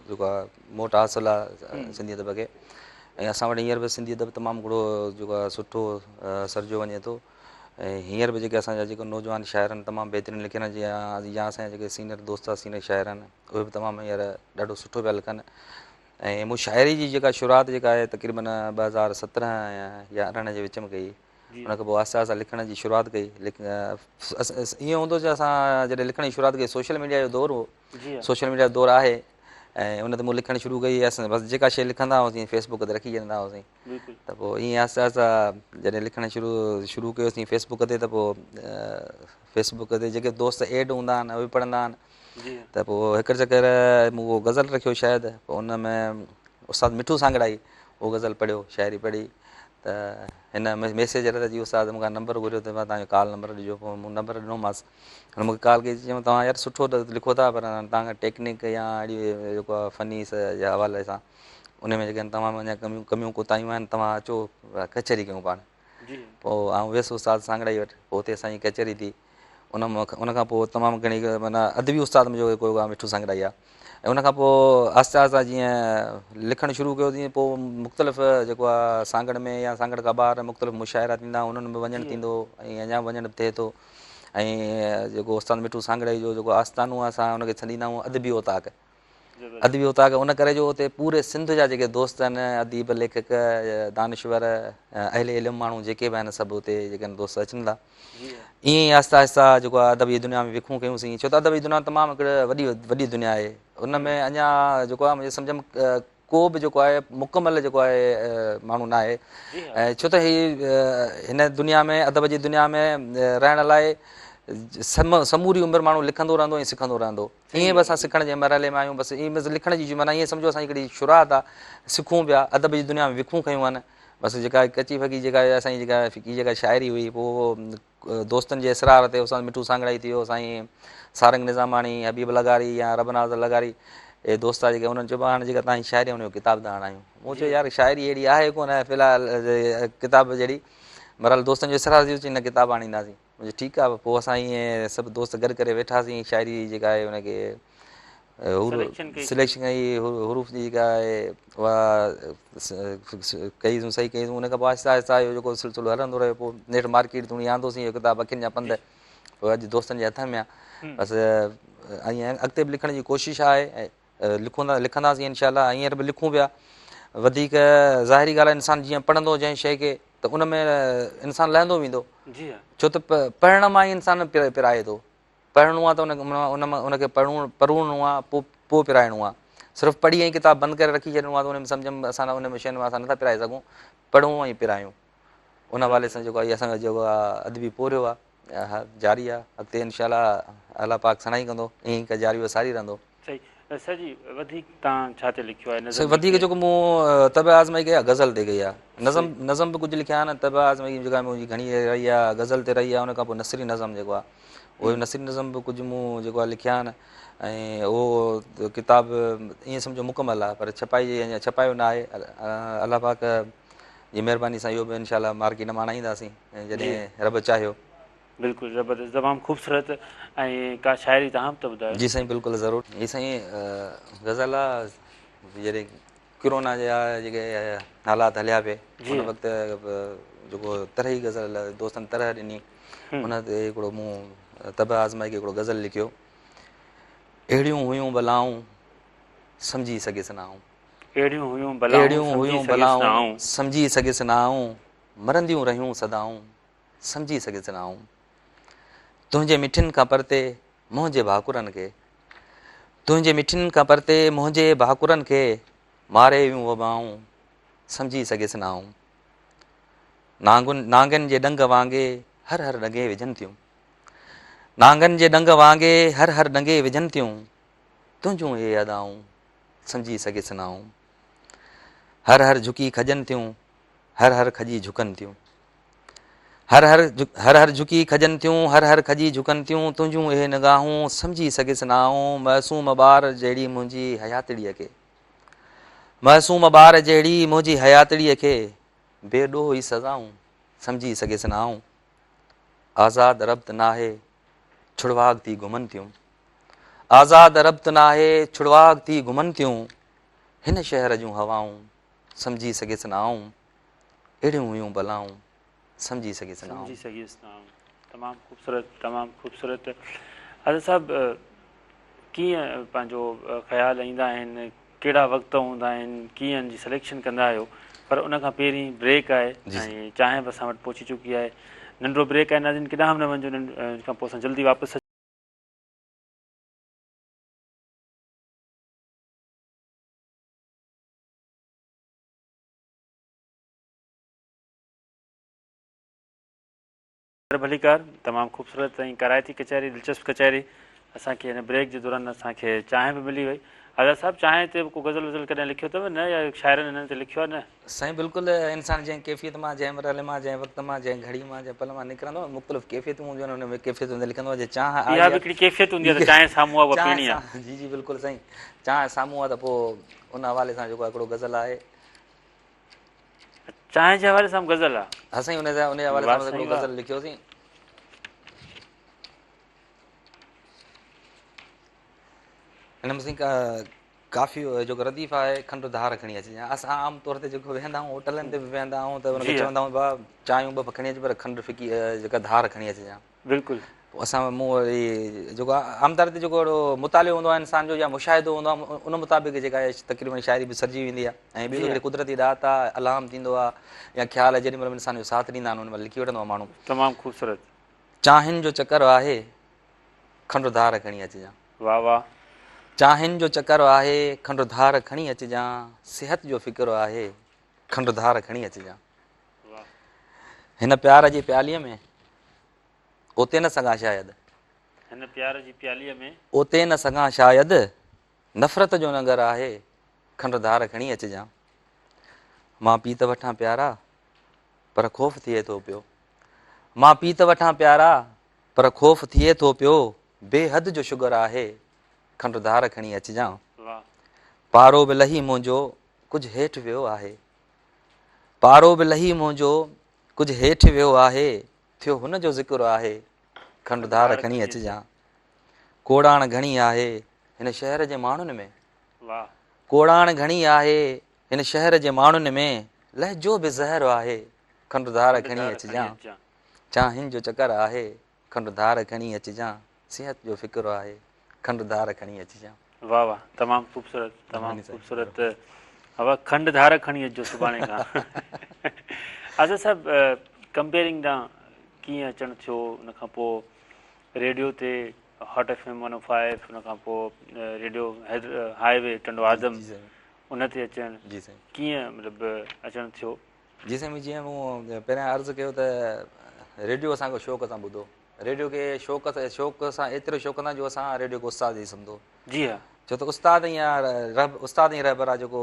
جيڪو آهي موٽ حاصل آهي سنڌي ادب کي ۽ اسان وٽ هينئر به سنڌي ادب تمام هڪڙو جيڪو آهي سٺو سرجيو وڃي ٿو ۽ هينئر به جيڪي اسان جا جيڪي نوجوان شاعر آهن تمام بهترين لکن جيئن يا اسان جا جيڪي سينئر دوست آهن سينئر شاعر آهن اهي به تمام هينئر ڏاڍو سٺو پيا لکن ۽ مون شاعري جي جيڪا شروعات جيڪا آهي تقريبن 2017 يا 18 جي وچ ۾ ڪئي ان کان پوء آهستي آهستي لکڻ جي شروعات ڪئي ائين هوندو جو اسان جڏهن لکڻ جي شروعات ڪئي سوشل ميڊيا جو دور هو سوشل ميڊيا جو دور آهي ۽ ان تي مون لکڻ شروع ڪئي اسان بس جيڪا شيء لکندا هئاسين فيسبوڪ تي رکي ڇڏيندا هئاسين ته پوء ائين آهستي آهستي جڏهن لکڻ شروع شروع ڪيوسين فيسبوڪ تي ته پوء فيسبوڪ تي جيڪي دوست ايڊ هوندا آهن اهي پڙهندا آهن ته پوء هڪ چڪر مون اهو غزل رکيو شايد پوء ان ۾ استاد مٺو سانگڙائي اهو غزل پڙهيو شاعري پڙهي ته هن ميسيج رت جي استاد مون کان نمبر گهريو ته توهان جو ڪال نمبر ڏجو پوء مون نمبر ڏنومانس هن مون کي ڪال ڪئي چيم توهان يار سٺو لکو ٿا پر توهان کي ٽيڪنڪ يا اهڙي جيڪو آهي فني جي حوالي سان ان ۾ جيڪي توهان ۾ اڃا ڪميون ڪميون ڪوتاهيون آهن توهان اچو ڪچهري ڪيون پاڻ پوء آئون ويس استاد سانگڙائي وٽ پوء اتي اسان جي ڪچهري ٿي ان ان کان پوء تمام گهڻي معنيٰ ادبي استاد منهنجو هڪ مٺو سانگڙائي آهي ۽ ان کان پوء آهستي آهستي جيئن لکڻ شروع ڪيو تيئن پوء مختلف جيڪو آهي سانگڙ ۾ يا سانگڙ کان ٻاهر مختلف مشاعرا ٿيندا انهن ۾ وڃڻ ٿيندو ۽ اڃا به وڃڻ ٿئي ٿو ۽ جيڪو استاد مٺو سانگڙائي جو جيڪو آستانو آهي اسان ان کي سڏيندا آهيون ادبي اوطاق ادبي اوطاق ان ڪري جو اتي پوري سنڌ جا جيڪي دوست آهن اديب ليکڪ دانشور اهل علم ماڻهو جيڪي به آهن سڀ اتي جيڪي آهن دوست اچن ٿا ائين ئي آهستي آهستي جيڪو آهي ادب جي دنيا ۾ وکون ڪيون سين ڇو ته ادب جي دنيا تمام هڪڙي وڏي وڏي دنيا آهي ان ۾ اڃا جيڪو آهي منهنجي سمجھ ۾ ڪو به جيڪو آهي مڪمل جيڪو آهي ماڻهو نه آهي ۽ ڇو ته هي هن دنيا ۾ ادب جي دنيا ۾ رهڻ لاء سموري عمر ماڻهو لکندو رهندو ۽ سکندو رهندو ائين به اسان سکڻ جي مرحلي ۾ آهيون بس ائين بس لکڻ جي معنيٰ ائين سمجهو اسان جي هڪڙي شروعات آهي سکون پيا ادب جي دنيا ۾ وکون کنيون آهن بس جيڪا ڪچي ڦڪي جيڪا اسان جي جيڪا ڦڪي جيڪا شاعري هئي پوء دوستن جي اصرار تي اسان مٺو سانگڙائي ٿي ويو سائين سارنگ نظاماڻي حبيب لغاري يا ربناز لغاري اهي دوست جيڪي انهن چيو هاڻي جيڪا توهان جي شاعري ان جو ڪتاب ٿا آڻايون مون چيو يار شاعري اهڙي آهي ڪونه في الحال ڪتاب جهڙي بهرحال دوستن جو اصرار ٿي ويو چي نه ڪتاب آڻينداسين مون چيو ٺيڪ آ پوء اسان ائين سڀ دوست گڏ ڪري ويٺاسين شاعري جيڪا آهي ان کي سليڪشن ڪئي حروف جي جيڪا آهي اها ڪئي سون صحيح ڪئي سون ان کان پوء آهستي آهستي اهو جيڪو سلسلو هلندو رهيو پوء نيٺ مارڪيٽ تائين آندوسين اهو ڪتاب اکين جا پنڌ پوء اڄ دوستن جي هٿ ۾ آهي بس ۽ اڳتي به لکڻ جي ڪوشش آهي ۽ لکندا لکنداسين انشاء الله هينئر به لکون پيا وڌيڪ ظاهري ڳالهه آهي انسان جيئن پڙهندو جنهن شيء کي ته ان ۾ انسان لهندو ويندو ڇو ته پڙهڻ مان ئي انسان پرائي ٿو پڙهڻو آ ته ان ان کي پڙهڻو پروڙڻو آ پوء پوء پرائڻو آ صرف پڙهي ۽ ڪتاب بند ڪري رکي ڇڏڻو آ ته ان ۾ سمجھ ۾ اسان ان ۾ شين مان اسان نٿا پرائي سگهون پڙهون ۽ پرايون ان حوالي سان جيڪو آهي اسان جو جيڪو آ ادبي پورهيو آ جاري آ اڳتي انشاء الله الله پاڪ سڻائي ڪندو ائين ئي جاري و ساري رهندو. صحيح سر جي وڌيڪ تان ڇا تي لکيو آهي نظم وڌيڪ جيڪو مون طبع آزمائي ڪئي آهي غزل تي ڪئي آهي نظم نظم به ڪجهه لکيا آهن طبع آزمائي جيڪا منهنجي گهڻي رهي آهي غزل تي رهي آهي ان کان پوء نثري نظم جيڪو آهي اهي نثري نظم به ڪجهه مون جيڪو آهي لکيا آهن ۽ اهو ڪتاب ائين سمجهو مڪمل آهي پر ڇپائي جي اڃا ڇپايو نه آهي الله پاڪ جي مهرباني سان اهو به انشاء الله مارڪيٽ ۾ آڻائينداسين جڏهن رب چاهيو بلڪل زبردست تمام خوبصورت ۽ ڪا شاعري توهان به ته ٻڌايو. جي سائين بلڪل ضرور. هي سائين غزل آ جڏهن ڪرونا جا جيڪي حالات هليا پي ان وقت جيڪو طرحي غزل دوستن طرح ڏني ان تي هڪڙو مون طبع آزمائي ڪري هڪڙو غزل لکيو اهڙيون هيون بلائون سمجهي سگهيس نه آئون اهڙيون هيون بلائون سمجهي سگهيس نه آئون مرنديون رهيون صدائون سمجهي سگهيس نه آئون. تنهنجي مٺين کان پرتي منهنجي ڀاڪرن کي. تنهنجي مٺين کان پرتي منهنجي ڀاڪرن کي ماري ويون وبائون سمجهي سگهيس نه آئون. نانگن نانگن جي ڏنگ وانگي هر هر ڏنگي وجهن ٿيون. نانگن جي ڏنگ وانگي هر هر ڏنگي وجهن ٿيون. تنهنجون اهي ادائون سمجهي سگهيس نه آئون. هر هر جهڪي کڄن ٿيون هر هر کڄي جهڪن ٿيون. هر هر هر هر جهڪي کڄن ٿيون، هر هر کڄي جهڪن ٿيون، تنهنجون اهي نگاهون، سمجهي سگهيس نه آئون، معصوم ٻار جهڙي منهنجي حياتڙيء کي. معصوم ٻار جهڙي منهنجي حياتڙيء کي، بي ڏوهه ئي سزائون، سمجهي سگهيس نه آئون. آزاد ربط ناهي، ڇڙواڳ ٿي گهمن ٿيون. آزاد ربط ناهي، ڇڙواڳ ٿي گهمن ٿيون، هن شهر جون هوائون، سمجهي سگهيس نه آئون. اهڙيون هيون بلائون سمجهي سگهيس نه آئون. سمجهي سگهيس نه آئون. تمام خوبصورت تمام خوبصورت آزاد صاحب ڪيئن پنهنجو خيال ايندا آهن ڪهڙا وقت هوندا آهن ڪيئن ان جي سليڪشن ڪندا آهيو پر ان کان پهرين بريڪ آهي ۽ چانهه به اسان وٽ پهچي چڪي آهي ننڍڙو بريڪ آهي ناظرين ڪيڏانهن به نه وڃجو ان کان پوء اسان جلدي واپس ڀليڪار تمام خوبصورت ۽ ڪارائتي ڪچهري دلچسپ ڪچهري اسان کي هن بريڪ جي دوران اسان کي چانهه به ملي وئي آزاد صاحب چانهه تي به ڪو غزل وزل ڪڏهن لکيو اٿو نه يا شاعرن هنن تي لکيو آهي نه سائين بلڪل انسان جنهن ڪيفيت مان جنهن مرحلي مان جنهن وقت مان جنهن گهڙي مان جنهن پل مان نڪرندو آهي مختلف ڪيفيتون هونديون آهن ان ۾ ڪيفيتن تي لکندو آهي جي چانهه آئي اها به هڪڙي ڪيفيت هوندي آهي ته چانهه سامهون آهي اها پيئڻي آهي جي جي بلڪل سائين چانهه سامهون آهي ته پوء ان حوالي سان جيڪو هڪڙو غزل آهي چانهه جي حوالي سان به غزل آ. ها سائين ان جي حوالي سان هڪڙو غزل لکيوسين. ان ۾ سائين ڪافي جيڪو رديف آهي کنڊ ڌار کڻي اچجان اسان عام طور تي جيڪو ويهندا آهيون هوٽلن تي به ويهندا آهيون ته ان کي چوندا آهيون ڀاء چانهيون ٻه کڻي اچ پر کنڊ ڦڪي جيڪا ڌار کڻي اچجان بلڪل. پوء اسان مون وري جيڪو عام طور تي جيڪو اهڙو مطالعو هوندو آهي انسان جو يا مشاهدو هوندو آهي ان مطابق جيڪا آهي تقريبن شاعري به سرجي ويندي آهي ۽ ٻيو هڪڙي قدرتي ڏات آهي الهام ٿيندو آهي يا خيال جيڏي مهل انسان جو ساٿ ڏيندا آهن ان مهل لکي وٺندو آهي ماڻهو. تمام خوبصورت. چانهن جو چڪر آهي کنڊ ڌار کڻي اچجان. واه واه. چانهن جو چڪر آهي کنڊ ڌار کڻي اچجان صحت جو فڪر آهي کنڊ ڌار کڻي اچجان. هن پيار جي پياليء ۾. اوتي نه سگهان شايد. هن پيار جي پياليء ۾. اوتي نه سگهان شايد. نفرت جو ننگر آهي، کنڊ ڌار کڻي اچجان. مان پي ته وٺان پيارا، پر خوف ٿئي ٿو پيو. مان پي ته وٺان پيارا، پر خوف ٿئي ٿو پيو. بي حد جو شگر آهي، کنڊ ڌار کڻي اچجان. پارو به لهي منهنجو ڪجهه هيٺ ويو آهي. پارو به لهي منهنجو ڪجهه هيٺ ويو آهي. ٿيو هن جو ذڪر آهي، کنڊ ڌار کڻي اچجان. ڪوڙاڻ گهڻي آهي، هن شهر جي ماڻهن ۾. ڪوڙاڻ گهڻي آهي هن شهر جي ماڻهن ۾، لهجو به زهر آهي، کنڊ ڌار کڻي اچجان. چانهن جو چڪر آهي، کنڊ ڌار کڻي اچجان. صحت جو فڪر آهي، کنڊ ڌار کڻي اچجان. واه واه تمام خوبصورت تمام خوبصورت هوا کنڊ ڌار کڻي اچجو سڀاڻي کان. آزاد صاحب ڪمپيئرنگ ڏانهن ڪيئن اچڻ ٿيو ان کان پوء ريڊيو تي هاٽ ايف ايم 105 ان کان پوء radio high V Tando Adam ان تي اچڻ جي سائين ڪيئن مطلب اچڻ ٿيو؟ جي سائين جيئن مون پهريان عرض ڪيو ته ريڊيو اسان کي شوق سان ٻڌو ريڊيو کي شوق سان شوق سان ايترو شوق سان جو اسان ريڊيو کي استاد ئي سمجهو جي ها ڇو ته استاد ئي استاد ئي رهبر آهي جيڪو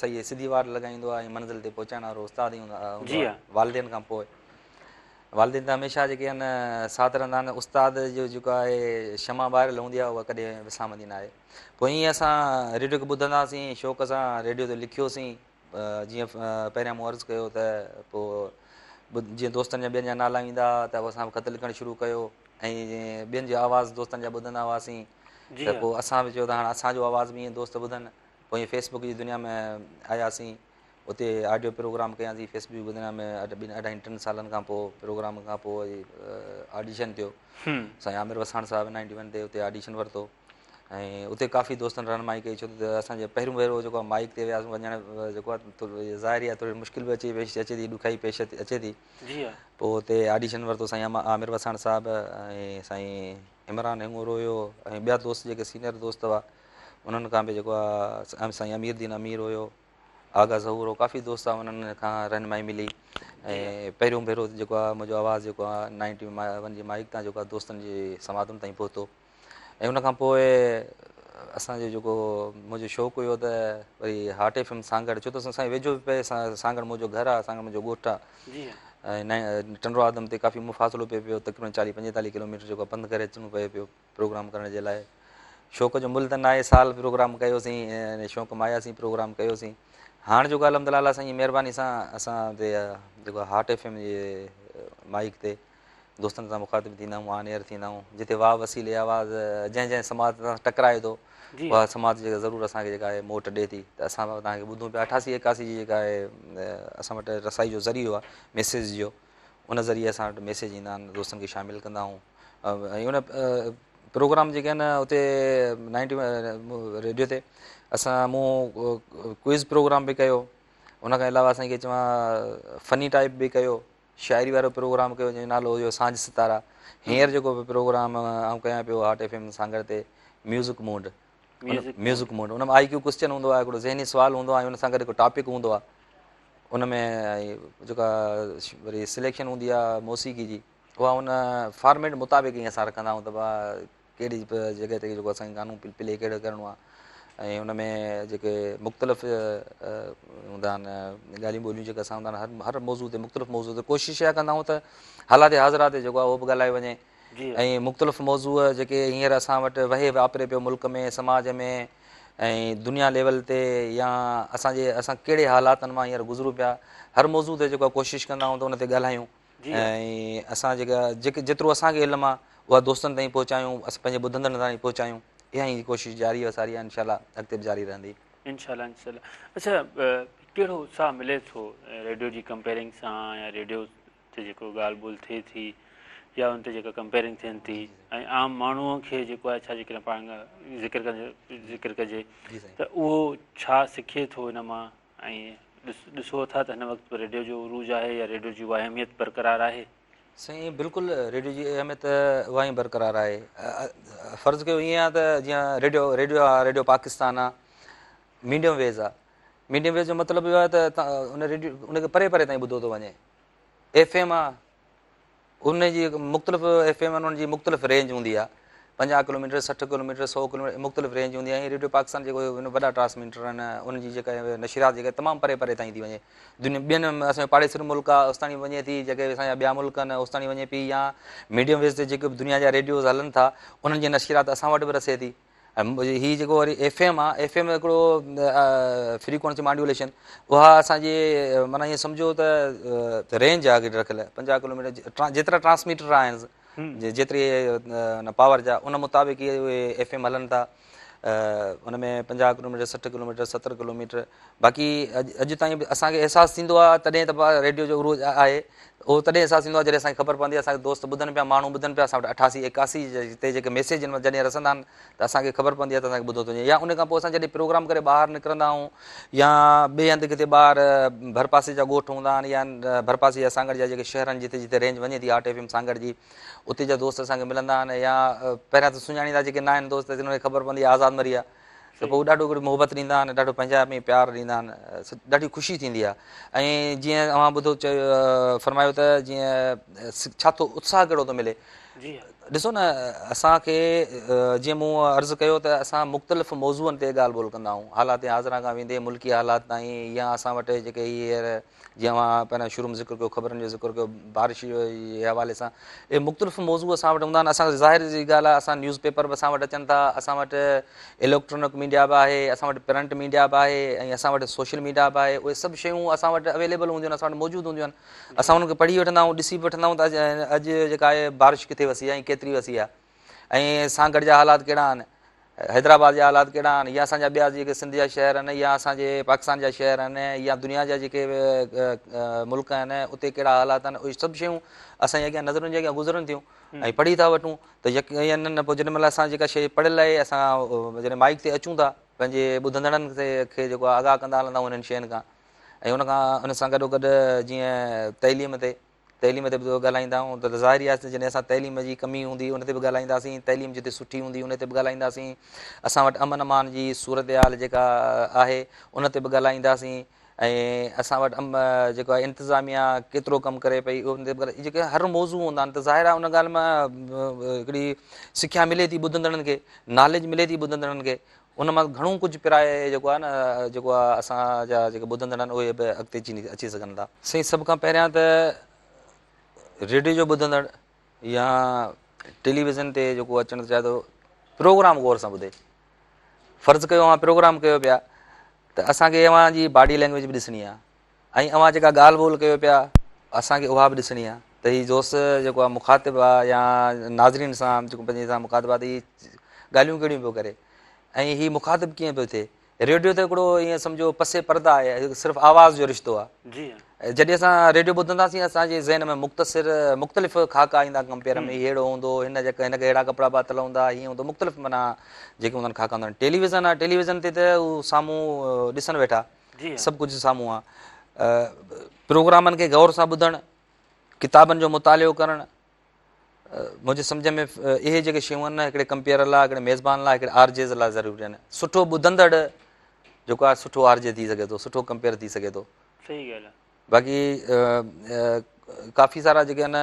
صحيح سڌي واٽ لڳائيندو آهي ۽ منزل تي پهچائڻ وارو استاد ئي هوندو آهي والدين کان پوء والدين ته هميشه جيڪي آهن ساٿ رهندا آهن استاد جو جيڪو آهي شمع ٻاريل هوندي آهي اها ڪڏهن وسامندي نه آهي پوء ائين اسان ريڊيو کي ٻڌندا هئاسين شوق سان ريڊيو تي لکيوسين جيئن پهريان مون عرض ڪيو ته پوء جيئن دوستن جا ٻين جا نالا ايندا هئا ته اسان به خط لکڻ شروع ڪيو ۽ ٻين جو آواز دوستن جا ٻڌندا هئاسين ته پوء اسان به چيو ته هاڻ اسان جو آواز به ائين دوست ٻڌن پوء ائين فيس بڪ جي دنيا ۾ آياسين اتي آڊيو پروگرام ڪياسين فيس بڪ جي دنيا ۾ ٻن اڍائي ٽن سالن کان پوء پروگرام کان پوء آڊيشن ٿيو سائين عامر وساڻ صاحب نائنٽي ون تي اتي آڊيشن ورتو ۽ اتي ڪافي دوستن رهنمائي ڪئي ڇو ته اسان جي پهريون ڀيرو جيڪو آهي مائيڪ تي وياسين وڃڻ جيڪو آهي ظاهر آهي ٿوري مشڪل به اچي پيش اچي ٿي ڏکيائي پيش اچي ٿي جي ها پوء اتي آڊيشن ورتو سائين عامر وساڻ صاحب ۽ سائين عمران هڱورو هيو ۽ ٻيا دوست جيڪي سينئر دوست هئا انهن کان به جيڪو آهي سائين امير دين امير هيو آغا ظهور هو ڪافي دوست هئا انهن کان رهنمائي ملي ۽ پهريون ڀيرو جيڪو آهي منهنجو آواز جيڪو آهي نائنٽي ون جي مائيڪ تان جيڪو آهي دوستن جي سماعتن تائين پهتو ۽ ان کان پوء اسان جو جيڪو منهنجو شوق هيو ته وري هاٽ ايف ايم سانگهڙ ڇو ته اسان سائين ويجهو به پئي سانگهڙ منهنجو گهر آهي سانگهڙ منهنجو ڳوٺ آهي ۽ ٽنڊو آدم تي ڪافي مفاصلو پئي پيو تقريبن چاليهه پنجيتاليهه ڪلوميٽر جيڪو پنڌ ڪري اچڻو پئي پيو پروگرام ڪرڻ جي لاء شوق جو ملهه ته ناهي سال پروگرام ڪيوسين شوق ماياسين پروگرام ڪيوسين هاڻ جيڪو الحمد لله الله سائين جي مهرباني سان اسان تي جيڪو هاٽ ايف ايم جي مائيڪ تي دوستن سان مخاطب ٿيندا آهيون آن ايئر ٿيندا آهيون جتي واء وسيلي آواز جنهن جنهن سماعت سان ٽڪرائي ٿو اها سماعت جيڪا ضرور اسان کي جيڪا آهي موٽ ڏي ٿي ته اسان به توهان کي ٻڌون پيا اٺاسي ايڪاسي جي جيڪا آهي اسان وٽ رسائي جو ذريعو آهي ميسيج جو ان ذريعي اسان وٽ ميسيج ايندا آهن دوستن کي شامل ڪندا آهيون ۽ ان پروگرام جيڪي آهن اتي نائنٽي ريڊيو تي اسان مون ڪوئز پروگرام به ڪيو ان کان علاوه اسان کي چوان فني ٽائپ به ڪيو شاعري وارو پروگرام ڪيو جنهن جو نالو هيو سانجهه ستارا هينئر جيڪو به پروگرام آئون ڪيان پيو هاٽ ايف ايم سانگهڙ تي ميوزڪ موڊ ميوزڪ موڊ ان ۾ آئي ڪيو ڪوسچن هوندو آهي هڪڙو ذهني سوال هوندو آهي ان سان گڏ هڪ ٽاپڪ هوندو آهي ان ۾ جيڪا وري سليڪشن هوندي آهي موسيقي جي اها ان فارميٽ مطابق ئي اسان رکندا آهيون ته ڪهڙي به جڳهه تي جيڪو اسان کي گانو پلي ڪهڙو ڪرڻو آهي ۽ ان ۾ جيڪي مختلف هوندا آهن ڳالهيون ٻولهيون جيڪي اسان هوندا آهن هر هر موضوع تي مختلف موضوع تي ڪوشش اها ڪندا آهيون ته حالات حاضره تي جيڪو آهي اهو به ڳالهايو وڃي ۽ مختلف موضوع جيڪي هينئر اسان وٽ وهي واپري پيو ملڪ ۾ سماج ۾ ۽ دنيا ليول تي يا اسان جي اسان ڪهڙي حالاتن مان هينئر گذرون پيا هر موضوع تي جيڪو ڪوشش ڪندا آهيون ته ان تي ڳالهايون ۽ اسان جيڪا جيڪي جيترو اسان کي علم آ اها دوستن تائين پهچايون اسان پنهنجي ٻڌندڙن تائين پهچايون اها ئي ڪوشش جاري و ساري آ انشاء الله اڳتي به جاري رهندي. انشاء الله انشاء الله اڇا ڪهڙو اتساهه ملي ٿو ريڊيو جي ڪمپيئرنگ سان يا ريڊيو تي جيڪو ڳالهه ٻولهه ٿئي ٿي يا ان تي جيڪا ڪمپيئرنگ ٿين ٿي ۽ عام ماڻهو کي جيڪو آهي ڇا جيڪڏهن پاڻ ذڪر ڪجي ذڪر ڪجي ته اهو ڇا سکي ٿو ان مان ۽ ڏسو ٿا ته هن وقت به ريڊيو جو عروج آهي يا ريڊيو جي اها اهميت برقرار آهي؟ سائين بلڪل ريڊيو جي اهميت اها ئي برقرار آهي فرض ڪيو ائين آهي ته جيئن ريڊيو ريڊيو آهي ريڊيو پاڪستان آهي ميڊيم ويز آهي ميڊيم ويز جو مطلب اهو آهي ته ان ريڊيو ان کي پري پري تائين ٻڌو ٿو وڃي ايف ايم آهي ان جي مختلف ايف ايم انهن جي مختلف رينج هوندي آهي 50 ڪلوميٽر 60 ڪلوميٽر 100 ڪلوميٽر مختلف رينج هوندي آهي ۽ ريڊيو پاڪستان جيڪو وڏا ٽرانسميٽر آهن انهن جي جيڪا نشريات جيڪا تمام پري پري تائين ٿي وڃي دنيا ٻين اسان جو پاڙيسري ملڪ آهي اوستاڻي وڃي ٿي جيڪي اسان جا ٻيا ملڪ آهن اوستاڻي وڃي پئي يا ميڊيم ويز تي جيڪي به دنيا جا ريڊيوز هلن ٿا انهن جي نشريات اسان وٽ به رسي ٿي هي جيڪو وري ايف ايم آ ايف ايم هڪڙو فريڪوئنسي ماڊيوليشن اها اسان جي معنيٰ ائين سمجهو ته رينج آ رکيل 50 ڪلوميٽر جيترا ٽرانسميٽر آهن جيتري پاور جا ان مطابق اهي ايف ايم هلن ٿا ان ۾ 50 ڪلوميٽر 60 ڪلوميٽر 70 ڪلوميٽر باقي اڄ تائين به اسان کي احساس ٿيندو آهي تڏهن ته ريڊيو جو عروج آهي اهو تڏهن احساس ٿيندو آهي جڏهن اسان کي خبر پوندي آهي اسان کي دوست ٻڌن پيا ماڻهو ٻڌن پيا اسان وٽ 88 81 تي جيڪي ميسيج جڏهن رسندا آهن ته اسان کي خبر پوندي آهي ته اسان کي ٻڌو ٿو وڃي يا ان کان پوء اسان جڏهن پروگرام ڪري ٻاهر نڪرندا آهيون يا ٻئي هنڌ ڪٿي ٻاهر ڀرپاسي جا ڳوٺ هوندا آهن يا ڀرپاسي جا سانگهڙ جا جيڪي شهر آهن جتي جتي رينج وڃي ٿي آرٽ ايف ايم سانگهڙ جي اتي جا دوست اسان کي ملندا آهن يا پهريان ته سڃاڻيندا جيڪي نه آهن دوست انهن کي خبر پوندي آهي آزاد مري آهي ته پوء ڏاڍو هڪڙي محبت ڏيندا آهن ڏاڍو پنهنجائپ ۾ پيار ڏيندا آهن ڏاڍي خوشي ٿيندي آهي ۽ جيئن اوهان ٻڌو چيو فرمايو ته جيئن ڇا ٿو اتساهه ڪهڙو ٿو ملي ڏسو نه اسان کي جيئن مون عرض ڪيو ته اسان مختلف موضوعن تي ڳالهه ٻولهه ڪندا آهيون حالات حاضره کان ويندي ملڪي حالات تائين يا اسان وٽ جيڪي هي جيئن اوهان پهريان شروع ۾ ذڪر ڪيو خبرن جو ذڪر ڪيو بارش جي حوالي سان اهي مختلف موضوع اسان وٽ هوندا آهن اسان ظاهر جي ڳالهه آهي اسان نيوز پيپر به اسان وٽ اچن ٿا اسان وٽ اليڪٽرانڪ ميڊيا به آهي اسان وٽ پرنٽ ميڊيا به آهي ۽ اسان وٽ سوشل ميڊيا به آهي اهي سڀ شيون اسان وٽ اويليبل هونديون آهن اسان وٽ موجود هونديون آهن اسان انهن کي پڙهي وٺندا آهيون ڏسي به وٺندا آهيون ته اڄ جيڪا آهي بارش ڪٿي وسي آهي ۽ ڪيتري وسي آهي ۽ سانگهڙ جا حالات ڪهڙا آهن، حيدرآباد جا حالات ڪهڙا آهن يا اسان جا ٻيا جيڪي سنڌ جا شهر آهن يا اسان جي پاڪستان جا شهر آهن يا دنيا جا جيڪي ملڪ آهن اتي ڪهڙا حالات آهن اهي سڀ شيون اسان جي اڳيان نظرن جي اڳيان گذرن ٿيون ۽ پڙهي ٿا وٺون ته يقينن پوء جيڏي مهل اسان جيڪا شيء پڙهيل آهي اسان جڏهن مائيڪ تي اچون ٿا پنهنجي ٻڌندڙن کي جيڪو آگاهه ڪندا هلندا آهيون انهن شين کان ۽ ان کان ان سان گڏو گڏ جيئن تعليم تي تعليم تي به ڳالهائيندا آهيون ته ظاهري آهي ته جڏهن اسان تعليم جي ڪمي هوندي ان تي به ڳالهائينداسين تعليم جتي سٺي هوندي ان تي به ڳالهائينداسين اسان وٽ امن امان جي صورتحال جيڪا آهي ان تي به ڳالهائينداسين ۽ اسان وٽ جيڪو آهي انتظاميا ڪيترو ڪم ڪري پئي ان تي به جيڪي هر موضوع هوندا آهن ته ظاهر آهي ان ڳالهه مان هڪڙي سکيا ملي ٿي ٻڌندڙن کي ناليج ملي ٿي ٻڌندڙن کي ان مان گهڻو ڪجهه پرائي جيڪو آهي نه جيڪو آهي اسان جا جيڪي ٻڌندڙ آهن اهي به اڳتي اچي سگهن ٿا. سائين سڀ کان پهريان ته ريڊيو جو ٻڌندڙ يا ٽيليويزن تي جيڪو اچڻ چاهي ٿو پروگرام غور سان ٻڌي. فرض ڪيو اوهان پروگرام ڪيو پيا ته اسان کي اوهان جي باڊي لينگويج به ڏسڻي آهي ۽ اوهان جيڪا ڳالهه ٻولهه ڪيو پيا اسان کي اها به ڏسڻي آهي ته هي دوست جيڪو آهي مخاطب آهي يا ناظرين سان جيڪو پنهنجي سان مخاطب آهي ته هي ڳالهيون ڪهڙيون پيو ڪري ۽ هي مخاطب ڪيئن پيو ٿئي ريڊيو ته هڪڙو ائين سمجهو پس پرده آهي صرف آواز جو رشتو آهي جي جڏهن اسان ريڊيو ٻڌنداسين اسان جي ذهن ۾ مختصر مختلف خاڪا ايندا ڪمپيئر ۾ هي اهڙو هوندو هن جيڪا هن کي اهڙا ڪپڙا پاتل هوندا هيئن هوندو مختلف معنيٰ جيڪي هوندا آهن خاڪا هوندا آهن ٽيليويزن آهي ٽيليويزن تي ته هو سامهون ڏسن ويٺا سڀ ڪجهه سامهون آهي پروگرامن کي غور سان ٻڌڻ ڪتابن جو مطالعو ڪرڻ منهنجي سمجهه ۾ اهي جيڪي شيون آهن نه هڪڙي ڪمپيئر لاء هڪڙي ميزبان لاء هڪڙي آر جيز لاء ضروري آهن سٺو ٻڌندڙ جيڪو آهي سٺو آر جي ٿي سگهي ٿو سٺو ڪمپيئر ٿي سگهي ٿو صحيح ڳالهه آهي باقي ڪافي سارا جيڪي آهن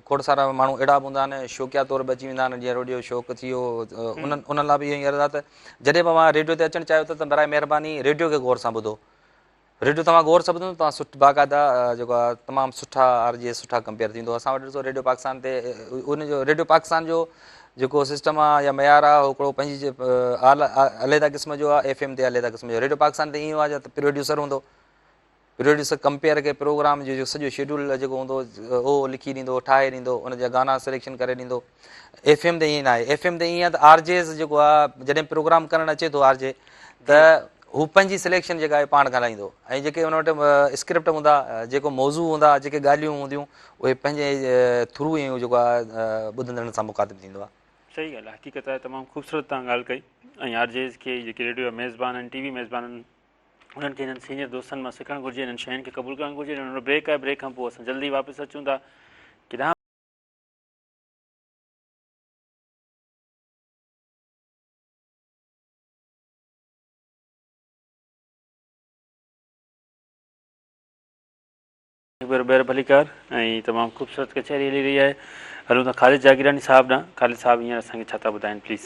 کوڙ سارا ماڻهو اهڙا به هوندا آهن شوقيا طور به اچي ويندا آهن جيئن ريڊيو شوق ٿي ويو انهن انهن لاء به اهو ئي عرض آهي ته جڏهن به اوهان ريڊيو تي اچڻ چاهيو ٿا ته برائي مهرباني ريڊيو کي غور سان ٻڌو ريڊيو توهان غور سان ٻڌندو توهان سٺ باقاعده جيڪو آهي تمام سٺا آر جي سٺا ڪمپيئر ٿيندو اسان وٽ ڏسو ريڊيو پاڪستان تي ان جو ريڊيو پاڪستان جو جيڪو سسٽم آهي يا معيار آهي هڪڙو پنهنجي عليحده قسم جو آهي ايف ايم تي عليحده قسم جو ريڊيو پاڪستان تي ائين آهي ته پروڊيوسر هوندو پروڊيوسر ڪمپيئر کي پروگرام جو سڄو شيڊول جيڪو هوندو اهو لکي ڏيندو ٺاهي ڏيندو ان جا گانا سليڪشن ڪري ڏيندو ايف ايم تي ائين ناهي ايف ايم تي ائين آهي ته آر جيز جيڪو آهي جڏهن پروگرام ڪرڻ اچي ٿو آر جي ته هو پنهنجي سليڪشن جيڪا آهي پاڻ ڳالهائيندو ۽ جيڪي ان وٽ اسڪرپٽ هوندا جيڪو موضوع هوندا جيڪي ڳالهيون هونديون اهي پنهنجي ٿرو ئي جيڪو آهي ٻڌندڙن سان مخاطب ٿيندو آهي. صحيح ڳالهه آهي حقيقت آهي تمام خوبصورت توهان ڳالهه ڪئي ۽ آر جيز کي جيڪي ريڊيو جا ميزبان آهن ٽي وي ميزبان آهن انهن کي انهن سينيئر دوستن مان سکڻ گهرجي انهن شين کي قبول ڪرڻ گهرجي ننڍڙو بريڪ آهي بريڪ کان پوء اسان جلدي واپس اچون ٿا ڪيڏانهن هڪ ڀيرو ٻيهر ڀليڪار ۽ تمام خوبصورت ڪچهري هلي رهي آهي هلون ٿا خالد جاگيراڻي صاحب ڏانهن خالد صاحب هينئر اسان کي ڇا ٿا ٻڌائين پليز.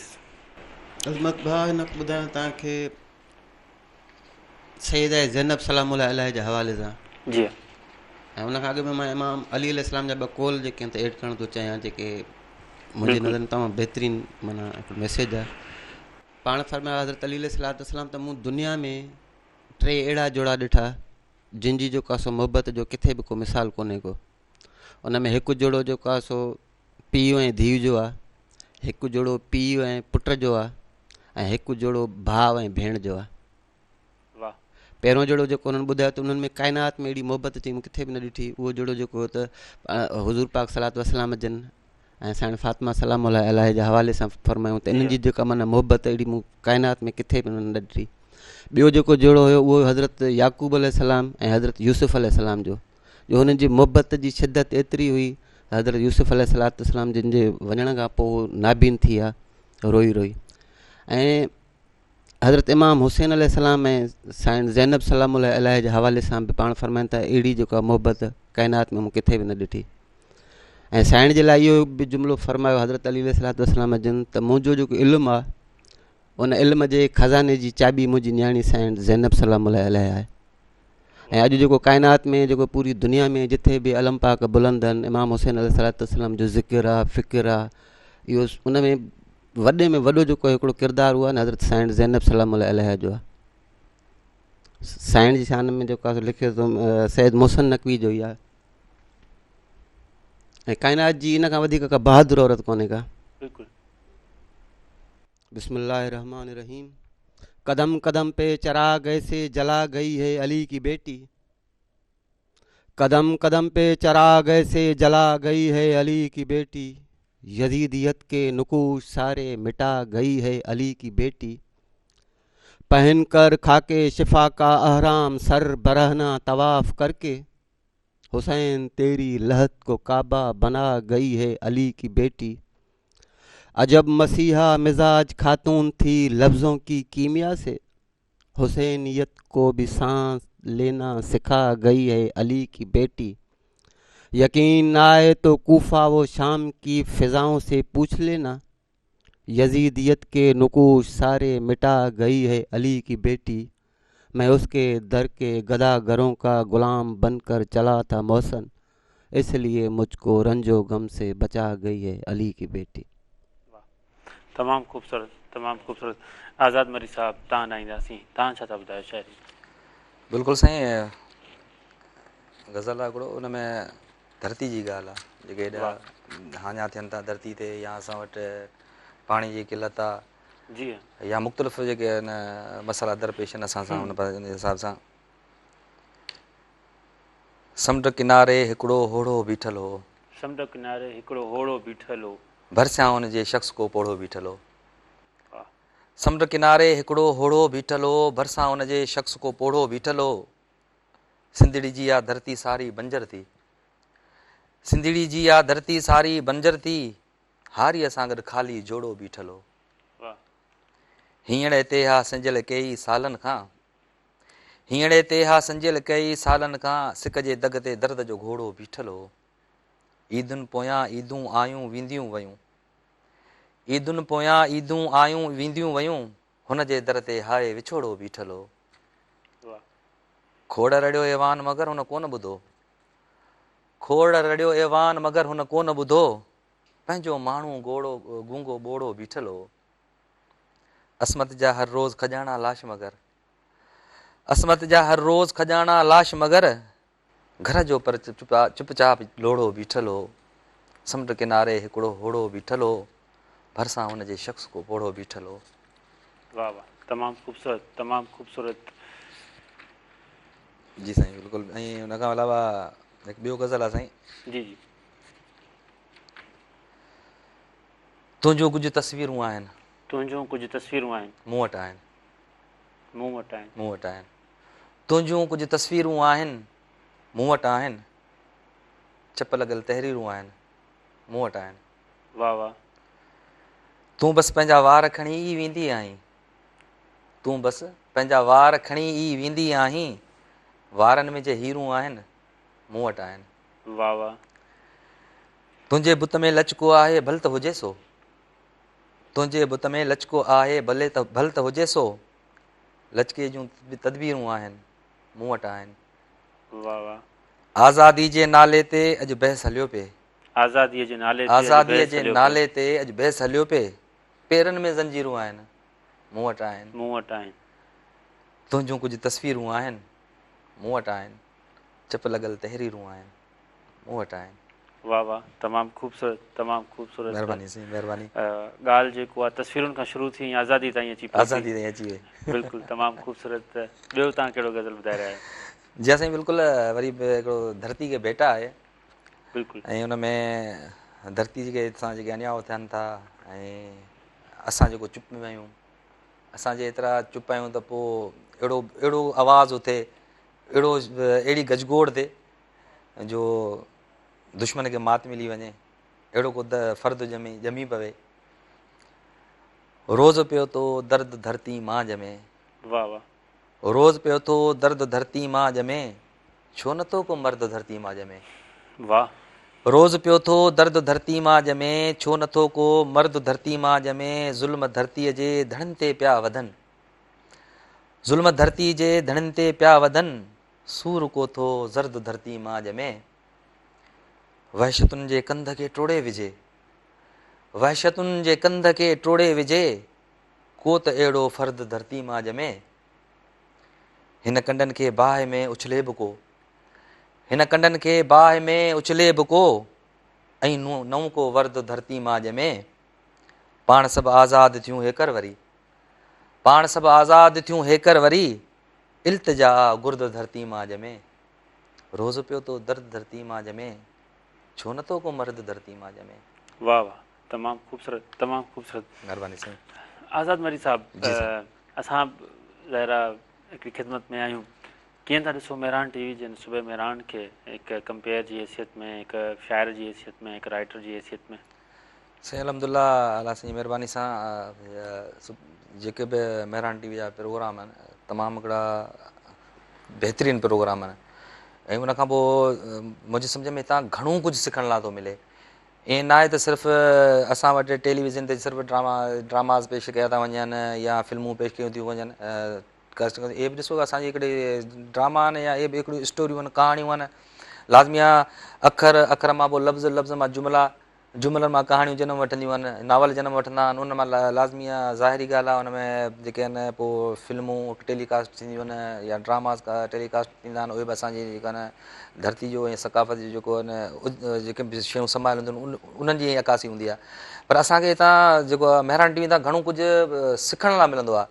عظمت ڀاء هن وقت ٻڌايان توهان کي سيده زينب سلام الله عليه جي حوالي سان جي ۽ ان کان اڳ ۾ مان امام علي عليه السلام جا ٻه قول جيڪي آهن ته ايڊ ڪرڻ ٿو چاهيان جيڪي منهنجي نظر ۾ تمام بهترين معنيٰ هڪ ميسيج آهي پاڻ فرمايو حضرت علي عليه السلام ته مون دنيا ۾ ٽي اهڙا جوڙا ڏٺا جن جي جيڪو آهي سو محبت جو ڪٿي به ڪو مثال ڪونهي ڪو. ان ۾ هڪ جوڙو جيڪو آهي سو پيء ۽ ڌيء جو آهي، هڪ جوڙو پيء ۽ پٽ جو آهي ۽ هڪ جوڙو ڀاء ۽ ڀيڻ جو آهي. پهريون جوڙو جيڪو انهن ٻڌايو ته انهن ۾ ڪائنات ۾ اهڙي محبت چئي مون ڪٿي به نه ڏٺي اهو جوڙو جيڪو هو ته حضور پاڪ صلوات والسلام جن ۽ سائڻ فاطمه سلام الله عليه جي حوالي سان فرمايو ته انهن جي جيڪا معنيٰ محبت اهڙي مون ڪائنات ۾ ڪٿي به نه ڏٺي. ٻيو جيڪو جوڙو هيو اهو حضرت يعقوب عليه السلام ۽ حضرت يوسف عليه السلام جو جو هنن جي محبت جي شدت ايتري هئي ته حضرت يوسف عليه الصلوة والسلام جن جي وڃڻ کان پوء هو نابين ٿي ويا روئي روئي ۽ حضرت امام حسين عليه السلام ۽ سائڻ زينب سلام الله عليه جي حوالي سان به پاڻ فرمائن ٿا اهڙي جيڪا محبت ڪائنات ۾ مون ڪٿي به نه ڏٺي ۽ سائڻ جي لاء اهو به جملو فرمايو حضرت علي عليه الصلوة والسلام جن ته منهنجو جيڪو علم آهي ان علم جي خزاني جي چاٻي منهنجي نياڻي سائڻ زينب سلام الله عليه آهي ۽ اڄ جيڪو ڪائنات ۾ جيڪو پوري دنيا ۾ جٿي به علم پاڪ بلند آهن امام حسين عليه الصلوة والسلام جو ذڪر آهي فڪر آهي اهو ان ۾ وڏي ۾ وڏو جيڪو هڪڙو ڪردار اهو آهي نه حضرت سائڻ زينب سلام الله عليها جو آهي سائڻ جي شان ۾ جيڪو آهي لکي ٿو سيد محسن نقوي جو ئي آهي ۽ ڪائنات جي ان کان وڌيڪ ڪا بهادر عورت ڪونهي ڪا. بلڪل. بسم الله الرحمن الرحيم قدم قدم پي چراغ ايسي جلا گئي هي علي ڪي بيٽي قدم قدم پي چراغ ايسي جلا گئي هي علي ڪي بيٽي يزيديت ڪي نقوش ساري مٽا گئي هي علي ڪي بيٽي پهن ڪر خاڪي شفا ڪا احرام سر برهنا طواف ڪر ڪي حسين تيري لحد کو ڪعبه بنا گئي هي علي ڪي بيٽي عجب مسيحا مزاج خاتون ٿي لفظون ڪي ڪيميا سي حسينيت کو ڀي سانس لينا سکا گئي هي علي ڪي بيٽي يقين نه آئي تو ڪوفه و شام ڪي فضائون سي پوڇ لينا يزيديت ڪي نقوش ساري مٽا گئي هي علي ڪي بيٽي مين اس ڪي در ڪي گدا گرون ڪا غلام بن ڪر چلا ٿا محسن اس ليي مجھ ڪو رنج و غم سي بچا گئي هي علي ڪي بيٽي. واھ تمام خوبصورت تمام خوبصورت آزاد مري صاحب تان ڏانهن اينداسين تان ڇا ٿا ٻڌايو شاعري. بلڪل سائين غزل آ هڪڙو ان ۾ ڌرتي جي ڳالهه آ جيڪي هيڏا هاڃا ٿين ٿا ڌرتي تي يا اسان وٽ پاڻي جي قلت آ جي يا مختلف جيڪي آهن مسئلا درپيش آهن اسان سان ان حساب سان سمنڊ ڪناري هڪڙو هوڙهو بيٺل هو. سمنڊ ڪناري هڪڙو هوڙهو بيٺل هو. ڀرسان ان جي شخص ڪو پوڙهو بيٺل هو. سمنڊ ڪناري هڪڙو هوڙهو بيٺل هو، ڀرسان ان جي شخص ڪو پوڙهو بيٺل هو. سنڌڙي جي آ ڌرتي ساري بنجر ٿي. سنڌڙي جي آ ڌرتي ساري بنجر ٿي، هاريء سان گڏ خالي جوڙو بيٺل هو. هينئڙي تي ها سنجهيل ڪيئي سالن کان. هينئڙي تي ها سنجهيل ڪيئي سالن کان، سڪ جي دڳ تي درد جو گهوڙو بيٺل هو. عيدن پويان عيدون آيون وينديون ويون. عيدن پويان عيدون آيون وينديون ويون، هن جي در تي هاء وڇوڙو بيٺل هو. کوڙ رڙيو ايوان مگر هن ڪونه ٻڌو. کوڙ رڙيو ايوان مگر هن ڪونه ٻڌو، پنهنجو ماڻهو گوڙو گونگو ٻوڙو بيٺل هو. عصمت جا هر روز کڄاڻا لاش مگر. عصمت جا هر روز کڄاڻا لاش مگر. گهر جو پر چپ چاپ لوڙهو بيٺل هو. سمنڊ ڪناري هڪڙو هوڙهو بيٺل هو. ڀرسان ان جي شخص ڪو پوڙهو بيٺل هو. واه واه تمام خوبصورت تمام خوبصورت. جي سائين بلڪل ۽ ان کان علاوه هڪ ٻيو غزل آ سائين. جي جي. تنهنجون ڪجهه تصويرون آهن. تنهنجون ڪجهه تصويرون آهن. مون وٽ آهن. مون وٽ آهن. مون وٽ آهن. تنهنجون ڪجهه تصويرون آهن. مون وٽ آهن. چپ لڳل تحريرون آهن. مون وٽ آهن. واه واه. تون بس پنهنجا وار کڻي ئي ويندي آهين. تون بس پنهنجا وار کڻي ئي ويندي آهين. وارن ۾ جي هيرون آهن. مون وٽ آهن. واه واه. تنهنجي بت ۾ لچڪو آهي ڀل ته هجي سو. تنهنجي بت ۾ لچڪو آهي ڀلي ته ڀل ته هجي سو. لچڪي جون به تدبيرون آهن مون وٽ آهن. واه واه. آزادي جي نالي تي اڄ بحث هليو پئي. آزاديء جي نالي تي اڄ آزاديء جي نالي تي اڄ بحث هليو پئي. پيرن ۾ زنجيرون آهن مون وٽ آهن. مون وٽ آهن. تنهنجون ڪجهه تصويرون آهن مون وٽ آهن. چپ لڳل تحريرون آهن مون وٽ آهن. واه واه تمام خوبصورت تمام خوبصورت. مهرباني سائين مهرباني. ڳالهه جيڪو آ تصويرن کان شروع ٿي ۽ آزادي تائين اچي پهتي. آزادي تائين اچي وئي. بلڪل تمام خوبصورت ٻيو توهان ڪهڙو غزل ٻڌائي رهيا آهيو. جي ها سائين بلڪل وري به هڪڙو ڌرتي کي ڀيٽا آهي. بلڪل. ۽ ان ۾ ڌرتي جيڪي سان جيڪي انياء ٿين ٿا ۽ اسان جيڪو چپ ۾ آهيون اسان جي ايترا چپ آهيون ته پوء اهڙو اهڙو آواز اٿي اهڙو اهڙي گجگوڙ ٿئي جو دشمن کي مات ملي وڃي اهڙو ڪو فرد ڄمي ڄمي پوي روز پيو ٿو درد ڌرتي مان ڄمي واه واه. روز پيو ٿو درد ڌرتي مان ڄمي ڇو نه ٿو ڪو مرد ڌرتي مان ڄمي. واه. روز پيو ٿو درد ڌرتي مان ڄمي ڇو نه ٿو ڪو مرد ڌرتي مان ڄمي ظلم ڌرتيء جي ڌڻين تي پيا وڌن ظلم ڌرتي جي ڌڻين تي پيا وڌن سور ڪو ٿو زرد ڌرتي مان ڄمي وحشتن جي ڪنڌ کي ٽوڙي وجهي وحشتن جي ڪنڌ کي ٽوڙي وجهي ڪو ته اهڙو فرد ڌرتي مان ڄمي هن ڪنڊن کي باهه ۾ اڇلي به ڪو هن ڪنڊن کي باهه ۾ اڇلي به ڪو ۽ نئون ڪو ورد ڌرتي مان ڄمي پاڻ سڀ آزاد ٿيون هيڪر وري پاڻ سڀ آزاد ٿيون هيڪر وري التجا گرد ڌرتي مان ڄمي روز پيو ٿو درد ڌرتي مان ڄمي ڇو نه ٿو ڪو مرد ڌرتي مان ڄمي. واه واه تمام خوبصورت تمام خوبصورت. مھرباني سائين. آزاد مري صاحب اسان ظاهر آ هڪڙي خدمت ۾ آهيون ڪيئن ٿا ڏسو مهراڻ ٽي وي جي صبح مهراڻ کي هڪ ڪمپيئر جي حيثيت ۾ هڪ شاعر جي حيثيت ۾ هڪ رائيٽر جي حيثيت ۾. سائين الحمد لله الله سائين جي مهرباني سان جيڪي به مهراڻ ٽي وي جا پروگرام آهن تمام هڪڙا بهترين پروگرام آهن ۽ ان کان پوء منهنجي سمجھ ۾ هتان گهڻو ڪجهه سکڻ لاء ٿو ملي ائين ناهي ته صرف اسان وٽ ٽيليويزن تي صرف ڊراما ڊراماز پيش ڪيا ٿا وڃن يا فلمون پيش ڪيون ٿيون وڃن اهي به ڏسو اسان جي هڪڙي ڊراما آهن يا اهي به هڪڙيون اسٽوريون آهن ڪهاڻيون آهن لازمي آهي اکر اکر مان پوء لفظ لفظ مان جملا جملن مان ڪهاڻيون جنم وٺنديون آهن، ناول جنم وٺندا آهن، ان مان لازمي آهي ظاهري ڳالهه آهي ان ۾ جيڪي آهن پوء فلمون ٽيلي ڪاسٽ ٿينديون آهن يا ڊراماز ٽيلي ڪاسٽ ٿيندا آهن اهي به اسان جي جيڪا آهن ڌرتي جو ۽ ثقافت جو جيڪو آهن جيڪي به شيون سمايل هونديون آهن انهن جي عڪاسي هوندي آهي پر اسان کي هتان جيڪو آهي مهراڻ ٽي وي تان گهڻو ڪجهه سکڻ لاء ملندو آهي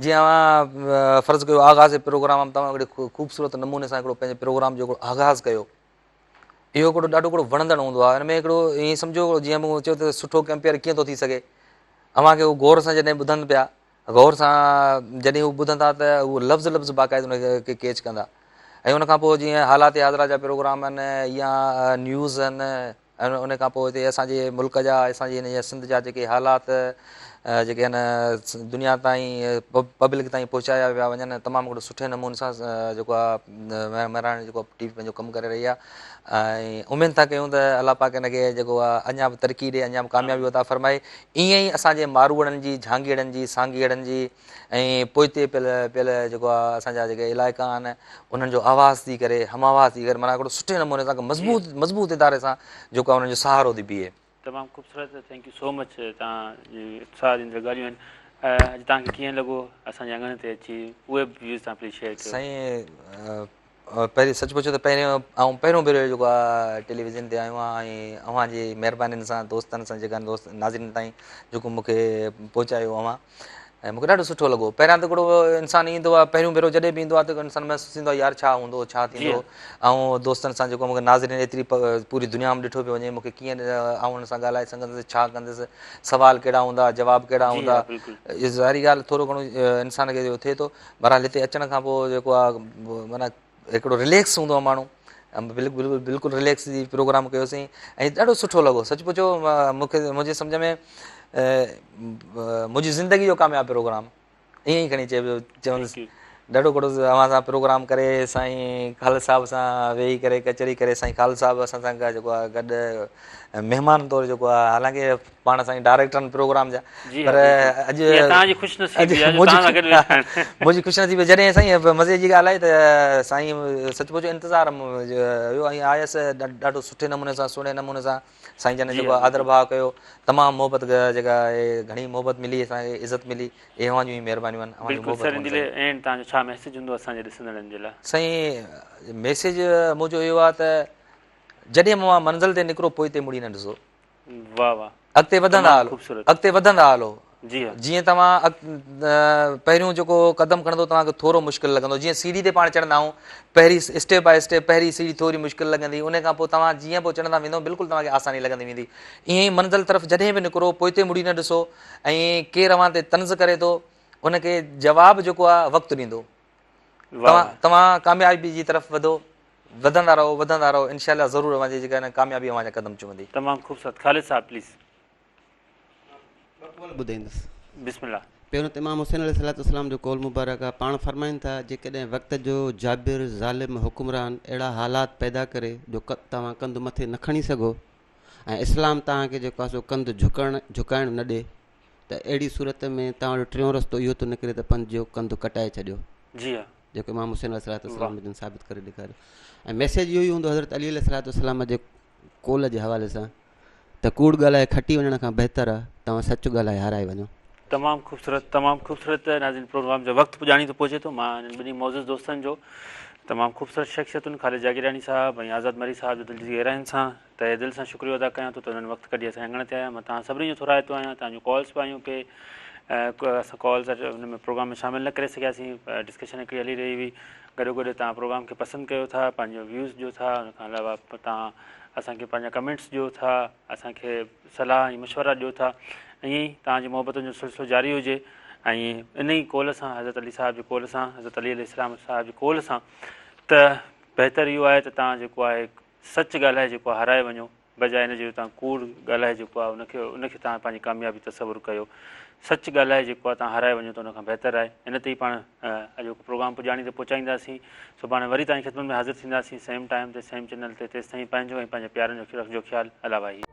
جيئن اوهان فرض ڪيو آغاز پروگرام توهان هڪڙي خوبصورت نموني سان هڪڙو پنهنجي پروگرام جو هڪڙو آغاز ڪيو اهو هڪڙو ڏاڍو هڪڙو وڻندڙ هوندو آهي ان ۾ هڪڙو ائين سمجهو جيئن مون چيو ته سٺو ڪمپيئر ڪيئن ٿو ٿي سگهي اوهان کي هو غور سان جڏهن ٻڌن پيا غور سان جڏهن هو ٻڌندا ته هو لفظ لفظ باقاعده ان کي ڪيچ ڪندا ۽ ان کان پوء جيئن حالات حاضره جا پروگرام آهن يا نيوز آهن ۽ ان کان پوء هتي اسان جي ملڪ جا اسان جي هن سنڌ جا جيڪي حالات جيڪي آهن دنيا تائين پبلڪ تائين پهچايا پيا وڃن تمام هڪڙو سٺي نموني سان جيڪو آهي مهراڻ جيڪو ٽي وي پنهنجو ڪم ڪري رهي آهي ۽ اميد ٿا ڪيون ته الله پاڪ هن کي جيڪو آهي اڃا به ترقي ڏي اڃا به ڪاميابي عطا فرمائي ائين ئي اسان جي ماروئڙن جي جهانگيئڙن جي سانگيئڙن جي ۽ پوئتي پيل پيل جيڪو آهي اسان جا جيڪي علائقا آهن انهن جو آواز ٿي ڪري هم آواز ٿي ڪري معنيٰ هڪڙو سٺي نموني سان مضبوط مضبوط اداري سان جيڪو آهي انهن جو سهارو ٿي بيهي. تمام خوبصورت thank you سو مچ توهان جي اتساهه ڏيندڙ ڳالهيون آهن اڄ توهان کي ڪيئن لڳو اسان جي اڱڻ تي اچي اهي به ويوز توهان پليز شيئر ڪيو. سائين پهرين سچ پڇو ته پهريون آئون پهريون ڀيرو جيڪو آ ٽيليويزن تي آيو آهيان ۽ اوهان جي مهربانين سان دوستن سان جيڪا دوست ناظرين تائين جيڪو مون کي پهچايو اوهان ۽ مون کي ڏاڍو سٺو لڳو پهريان ته هڪڙو انسان ايندو آهي پهريون ڀيرو جڏهن به ايندو آهي ته انسان محسوس ٿيندو آهي يار ڇا هوندو ڇا ٿيندو ۽ دوستن سان جيڪو مون کي ناظرين ايتري پوري دنيا ۾ ڏٺو پيو وڃي مون کي ڪيئن آئون انهن سان ڳالهائي سگهندس ڇا ڪندس سوال ڪهڙا هوندا جواب ڪهڙا هوندا ظاهري ڳالهه ٿورو گهڻو انسان کي اهو ٿئي ٿو بهرحال هتي اچڻ کان پوء جيڪو آهي معنيٰ هڪڙو رليڪس هوندو آهي ماڻهو بلڪل بلڪل رليڪس ٿي پروگرام ڪيوسين ۽ ڏاڍو سٺو لڳو سچ پڇو مونکي منهنجي سمجھ ۾ منهنجي زندگي جو ڪامياب پروگرام ائين ئي کڻي چئبو چوندس ڏاڍو گهڻو اوهان سان پروگرام ڪري سائين خالد صاحب سان ويهي ڪري ڪچهري ڪري سائين خالد صاحب اسان سان جيڪو آهي گڏ مهمان طور جيڪو آهي حالانڪه پاڻ سائين ڊائريڪٽر آهن پروگرام جا پر اڄ توهان جي خوش نصيبي آهي جو توهان سان گڏ ويٺا آهن منهنجي خوش نصيبي جڏهن سائين مزي جي ڳالهه آهي ته سائين سچ پڇو انتظار هيو ۽ آيس ڏاڍو سٺي نموني سان سهڻي نموني سان سائين جن جيڪو آدر ڀاء ڪيو تمام محبت جيڪا آهي گهڻي محبت ملي اسان کي عزت ملي اهي اوهان جون ئي مهربانيون آهن اوهان جون بلڪل سر ان جي لاء اينڊ توهان جو ڇا ميسيج هوندو اسان جي ڏسندڙن جي لاء سائين ميسيج منهنجو اهو آهي ته جڏهن اوهان منزل تي نڪرو پوئتي مڙي نه ڏسو. واه واه اڳتي وڌندا تمام هلو خوبصورت. اڳتي وڌندا هلو جي ها. جيئن توهان پهريون جيڪو قدم کڻندو توهان کي ٿورو مشڪل لڳندو جيئن سيڙهي تي پاڻ چڙهندا آهيون پهرين اسٽيپ باء اسٽيپ پهرين سيڙهي ٿوري مشڪل لڳندي ان کان پوء توهان جيئن پوء چڙهندا ويندو بلڪل توهان کي آساني لڳندي ويندي ائين ئي منزل طرف جڏهن به نڪرو پوئتي مڙي نه ڏسو ۽ ڪير اوهان تي طنز ڪري ٿو ان کي جواب جيڪو آهي وقت ڏيندو واه توهان توهان ڪاميابي جي طرف وڌو وڌندا رهو وڌندا رهو انشاء الله ضرور اوهان جي جيڪا آهي نه ڪاميابي اوهان جا قدم چمندي. تمام خوبصورت خالد صاحب پليز. ٻه قول ٻڌائيندس. بسم الله. پهريون ته امام حسين عليه الصلوة والسلام جو قول مبارڪ آهي پاڻ فرمائن ٿا جيڪڏهن وقت جو جابر ظالم حڪمران اهڙا حالات پيدا ڪري جو توهان ڪنڌ مٿي نه کڻي سگهو ۽ اسلام توهان کي جيڪو آهي سو ڪنڌ جهڪڻ جهڪائڻ نه ڏي ته اهڙي صورت ۾ توهان جو ٽيون رستو اهو ٿو نڪري ته پنهنجو ڪنڌ ڪٽائي ڇڏيو. جي ها. جيڪو امام حسين عليه الصلوة والسلام جن ثابت ڪري ڏيکاريو ۽ ميسيج اهو ئي هوندو حضرت علي عليه الصلوة والسلام جي قول جي حوالي سان ته ڪوڙ ڳالهائي کٽي وڃڻ کان بهتر آهي توهان سچ ڳالهائي هارائي وڃو. تمام خوبصورت تمام خوبصورت ناظرين پروگرام جو وقت پڄاڻي ٿو پهچي ٿو مان انهن ٻنهي معزز دوستن جو تمام خوبصورت شخصيتن خالد جاگيراڻي صاحب ۽ آزاد مري صاحب جو دل جي گهراين سان تهه دل سان شڪريو ادا ڪيان ٿو ته انهن وقت ڪڍي اسان جي اڱڻ تي آيا. مان توهان سڀني جو ٿورائتو آهيان. توهان جون ڪالز به آيون پئي. اسان ڪالز ان ۾ پروگرام ۾ شامل نه ڪري سگهياسين. ڊسڪشن هڪڙي هلي رهي هئي. گڏو گڏ توهان پروگرام کي پسند ڪيو ٿا، پنهنجو ويوز ڏيو ٿا، ان کان علاوه توهان اسان کي پنهنجا ڪمينٽس ڏيو ٿا، اسان کي صلاح ۽ مشورا ڏيو ٿا. ائين ئي توهان جي محبتن جو سلسلو جاري هجي ۽ ان ئي قول سان حضرت علي صاحب جي قول سان حضرت علي عليه السلام صاحب جي قول سان ته بهتر اهو آهي ته توهان جيڪو آهي سچ ڳالهائي جيڪو آهي هارائي وڃو بجاء ان جي جو توهان ڪوڙ ڳالهائي جيڪو آهي ان کي ان کي توهان پنهنجي ڪاميابي تصور ڪيو سچ ڳالهائي جيڪو آهي توهان هارائي وڃو ته ان کان بهتر آهي ان تي ئي پاڻ اڄوڪو پروگرام پڄاڻي تي پهچائينداسين سڀاڻي وري توهان جي خدمت ۾ حاضر ٿينداسين سيم ٽائيم تي سيم چينل تي تيستائين پنهنجو ۽ پنهنجي پيارن جو رکجو خيال الله واهي.